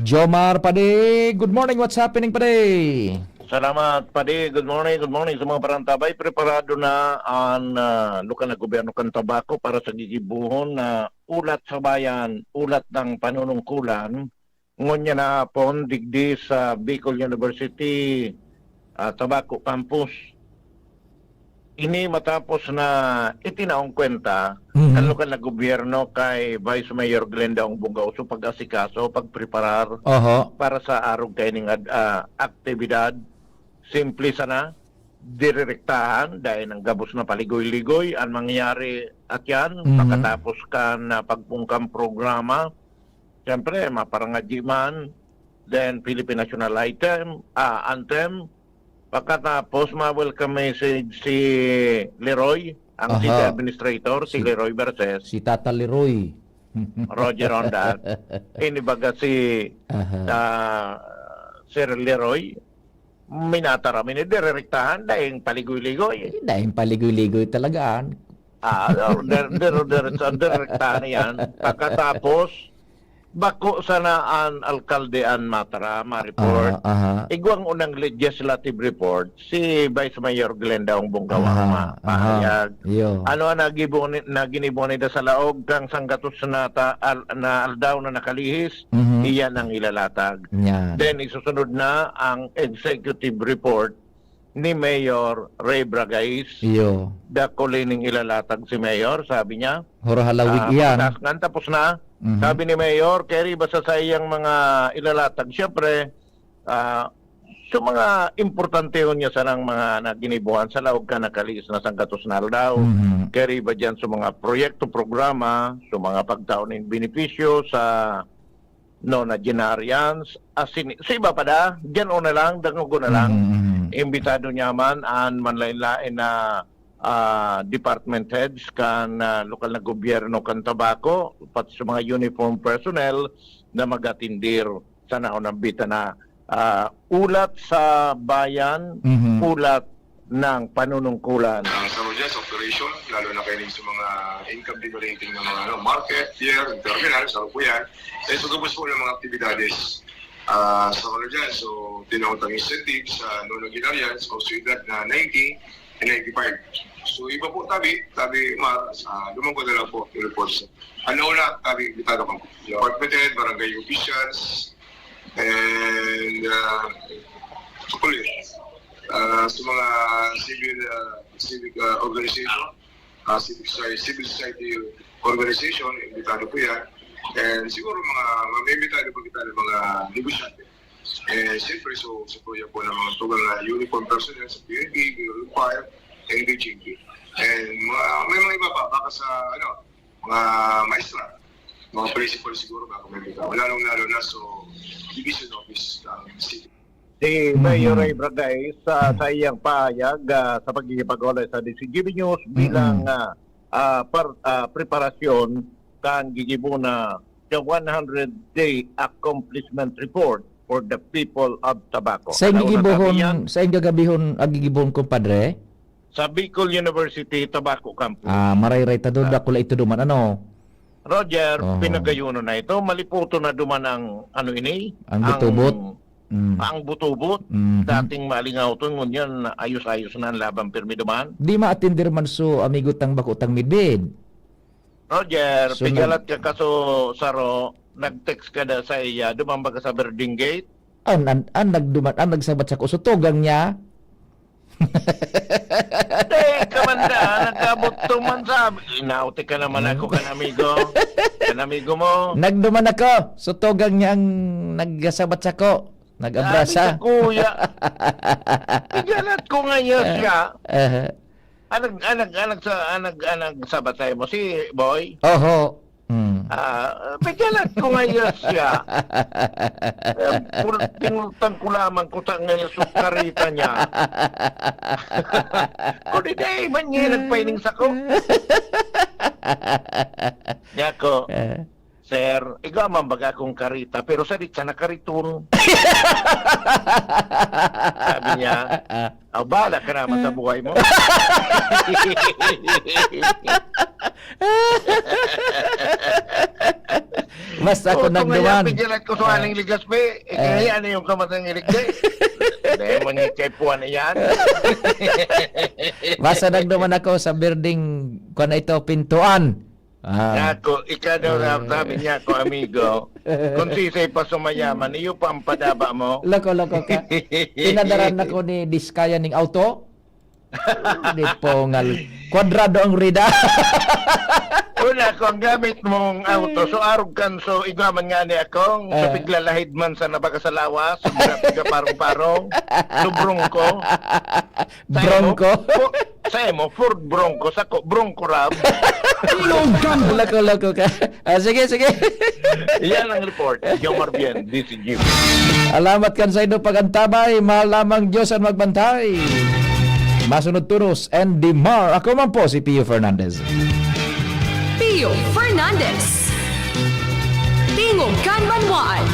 Jomar Padi, good morning. What's happening, Padi? Salamat, Padi. Good morning, good morning sa mga parantabay. Preparado na ang ah, lokal na gobyerno kan Tabaco para sa gigibuhon na Ulat sa Bayan, Ulat ng Panunungkulan. Ngunyan na hapon, digdi sa Bicol University, ah, Tabaco Campus. Ini matapos na itinaong kwenta Mhm. ang lokal na gobyerno kay Vice Mayor Glenda Ong Bonggaoso pag-asikaso, pagpreparar Oho. para sa arog kaining ad- ah, aktibidad. Simple sana, direrektahan dahil ang gabos na paligoy-ligoy ang mangyari at yan Mhm. pagkatapos kan ah, pagpungkang programa. Siyempre, maparangadyi man, then Philippine National Item, ah, Anthem. Pagkatapos, ma-welcome message si Leroy, ang Aha. city administrator, si Si- Leroy Verces. Si Tata Leroy. Roger Ronda. Inibaga si Aha. ah, Sir Leroy, minataram ini, direrektahan, daing paligoy-ligoy. Eh, dahil paligoy-ligoy talaga. Ah, der, der, der, direktahan na yan. Pagkatapos, bako sana an alkalde an matara, ma-report. Aha, aha. Igwang unang legislative report, si Vice Mayor Glenda Ong Bonggawa Aha, ma, aha. pahayag. Iyo. Ano ang nagibo ni, na ginibo nida sa laog kang sanggatos na, ta, al, na aldaw na nakalihis? Mhm. Iyan ang ilalatag. Yan. Then, isusunod na ang executive report ni Mayor Ray Bragais. Iyo. Dakuli ning ilalatag si Mayor, sabi niya. Horo halawig Ah, iyan. pagkasngan, tapos na. Mhm. Sabi ni Mayor, keri ba sa saiyang mga ilalatag? Siyempre, ah, sa mga importantehon niya sanang mga naginibuhan sa laog ka nakaliis na sanggatos na aldaw. Mhm. Keri ba dyan sa mga proyekto, programa, sa mga pagtao ng benepisyo sa nonagenarians, asin, sa iba pa da, dyan o na lang, dangogo na lang. Mhm, mhm. Imbitado niya man an manlain-lain na ah, department heads kan ah, lokal na gobyerno kan Tabaco, pati sa mga uniform personnel na mag-atindir sa naunang bita na ah, ulat sa bayan, Mhm. ulat ng panunungkulan. Ang sa Rojas operation, lalo na kayo sa mga income generating na mga ano, market, pier, terminal, sa po yan. Eh, sa gabos po ng mga aktibidades ah, sa Rojas. So, tinawag ang incentives sa nonagenarians o sa edad na ninety and ninety-five. So, iba po tabi, tabi Mar, sa lumang ko na lang po, yung reports. Ano na, tabi, bitado ko. Department head, barangay officials, and uh, police. Ah, sa mga civil uh, civic uh, organization, ah, civil society, civil society organization, imbitado po yan. And siguro mga, mga may imbitado po kita ng mga negosyante. Eh, siyempre, so, sa po yan po ng mga tugang na uniform personnel sa P N P, Bureau of Fire, and D G P. And mga, may mga iba pa, baka sa, ano, mga maestra, mga principal siguro, baka may imbitado. Lalong-lalo na sa division office ng city. Si Mayor Ray Bragais sa sa iyang pahayag ah, sa pagkikipag-olay sa D C G B News bilang ah, ah, par, ah, preparasyon kan gigibo na the one hundred day accomplishment report for the people of Tabaco. Sa Ano na sabi niya? gigibohon, sa gagabihon, agigibohon, kumpadre? Sa Bicol University Tabaco Campus. Ah, marayray ta doon, Ah. dakula ito duman, ano? Roger, Oho. pinagayuno na ito. Maliputo na duman ang ano ini? Ang butubot? Mm. Ang butubot. Mhm. Dating maalingaw to, ngunyan ayos-ayos na ang laban pirmi duman. Di maatindir man so amigo tang bako tang midbid. Roger, So, pigalat ka kaso saro, nag-text ka na sa iya, dumambag ka sa Verding Gate. An, an, an nagduman, an nagsabat sa kusutugang niya. Dai ka man da, nag-abot to man sa, inauti ka naman ako kan amigo. Kan amigo mo. Nagduman ako, sutugang niya ang nagsabat sako. Nag-abrasa. Sabi sa kuya, "Iganat ko ngayon siya." Aha. Anag, anag, anag sa, anag, anag sa batay mo, si Boy? Oho. Hmm. Ah, "Iganat ko ngayon siya." Eh, pul-, pinultan ko lamang ko sa ngayon sa karita niya. Kundi dai man niya nagpaining sako. Niya ko, Eh. "Sir, igwa man baga akong karita, pero sadit sa nakariton." Sabi niya, "Aw, bahala ka naman sa buhay mo." Basta ako Oo, nagduman. Kaya pigilan ko sa aning ligas, pe. Eh, kaya ano yung kamatang iligdi? Dahil mo ni kay puwan na yan. Basta nagduman ako sa building, kwan na ito, pintuan. Ah. Nako, ika daw na, Ah. sabi niya ko, amigo, kung sisay pa sumayaman, iyo pa ang padaba mo. Loko, loko ka. Pinadaran ako ni Diskaya ning auto. Di po ngal. Kwadrado ang rida. Una ko, ang gamit mong auto, so arog kan, so igwa man nga ni akong, sa Ah. piglalahid man sa nabaga sa lawas, sa mga pigaparong-parong, so Bronco. Sa imo, Bronco? Fo-, sa imo, Ford Bronco, sa ko, Bronco Rab. Loko, loko ka. Ah, sige, sige. Yan ang report. Jomar Bien, D C G. Alamat kan sa indo pag-antabay. Mahal lamang Diyos ang magbantay. Masunod turos, Andy Mar. Ako man po si Pio Fernandez. Pio Fernandez. Tingog kan Banwaan.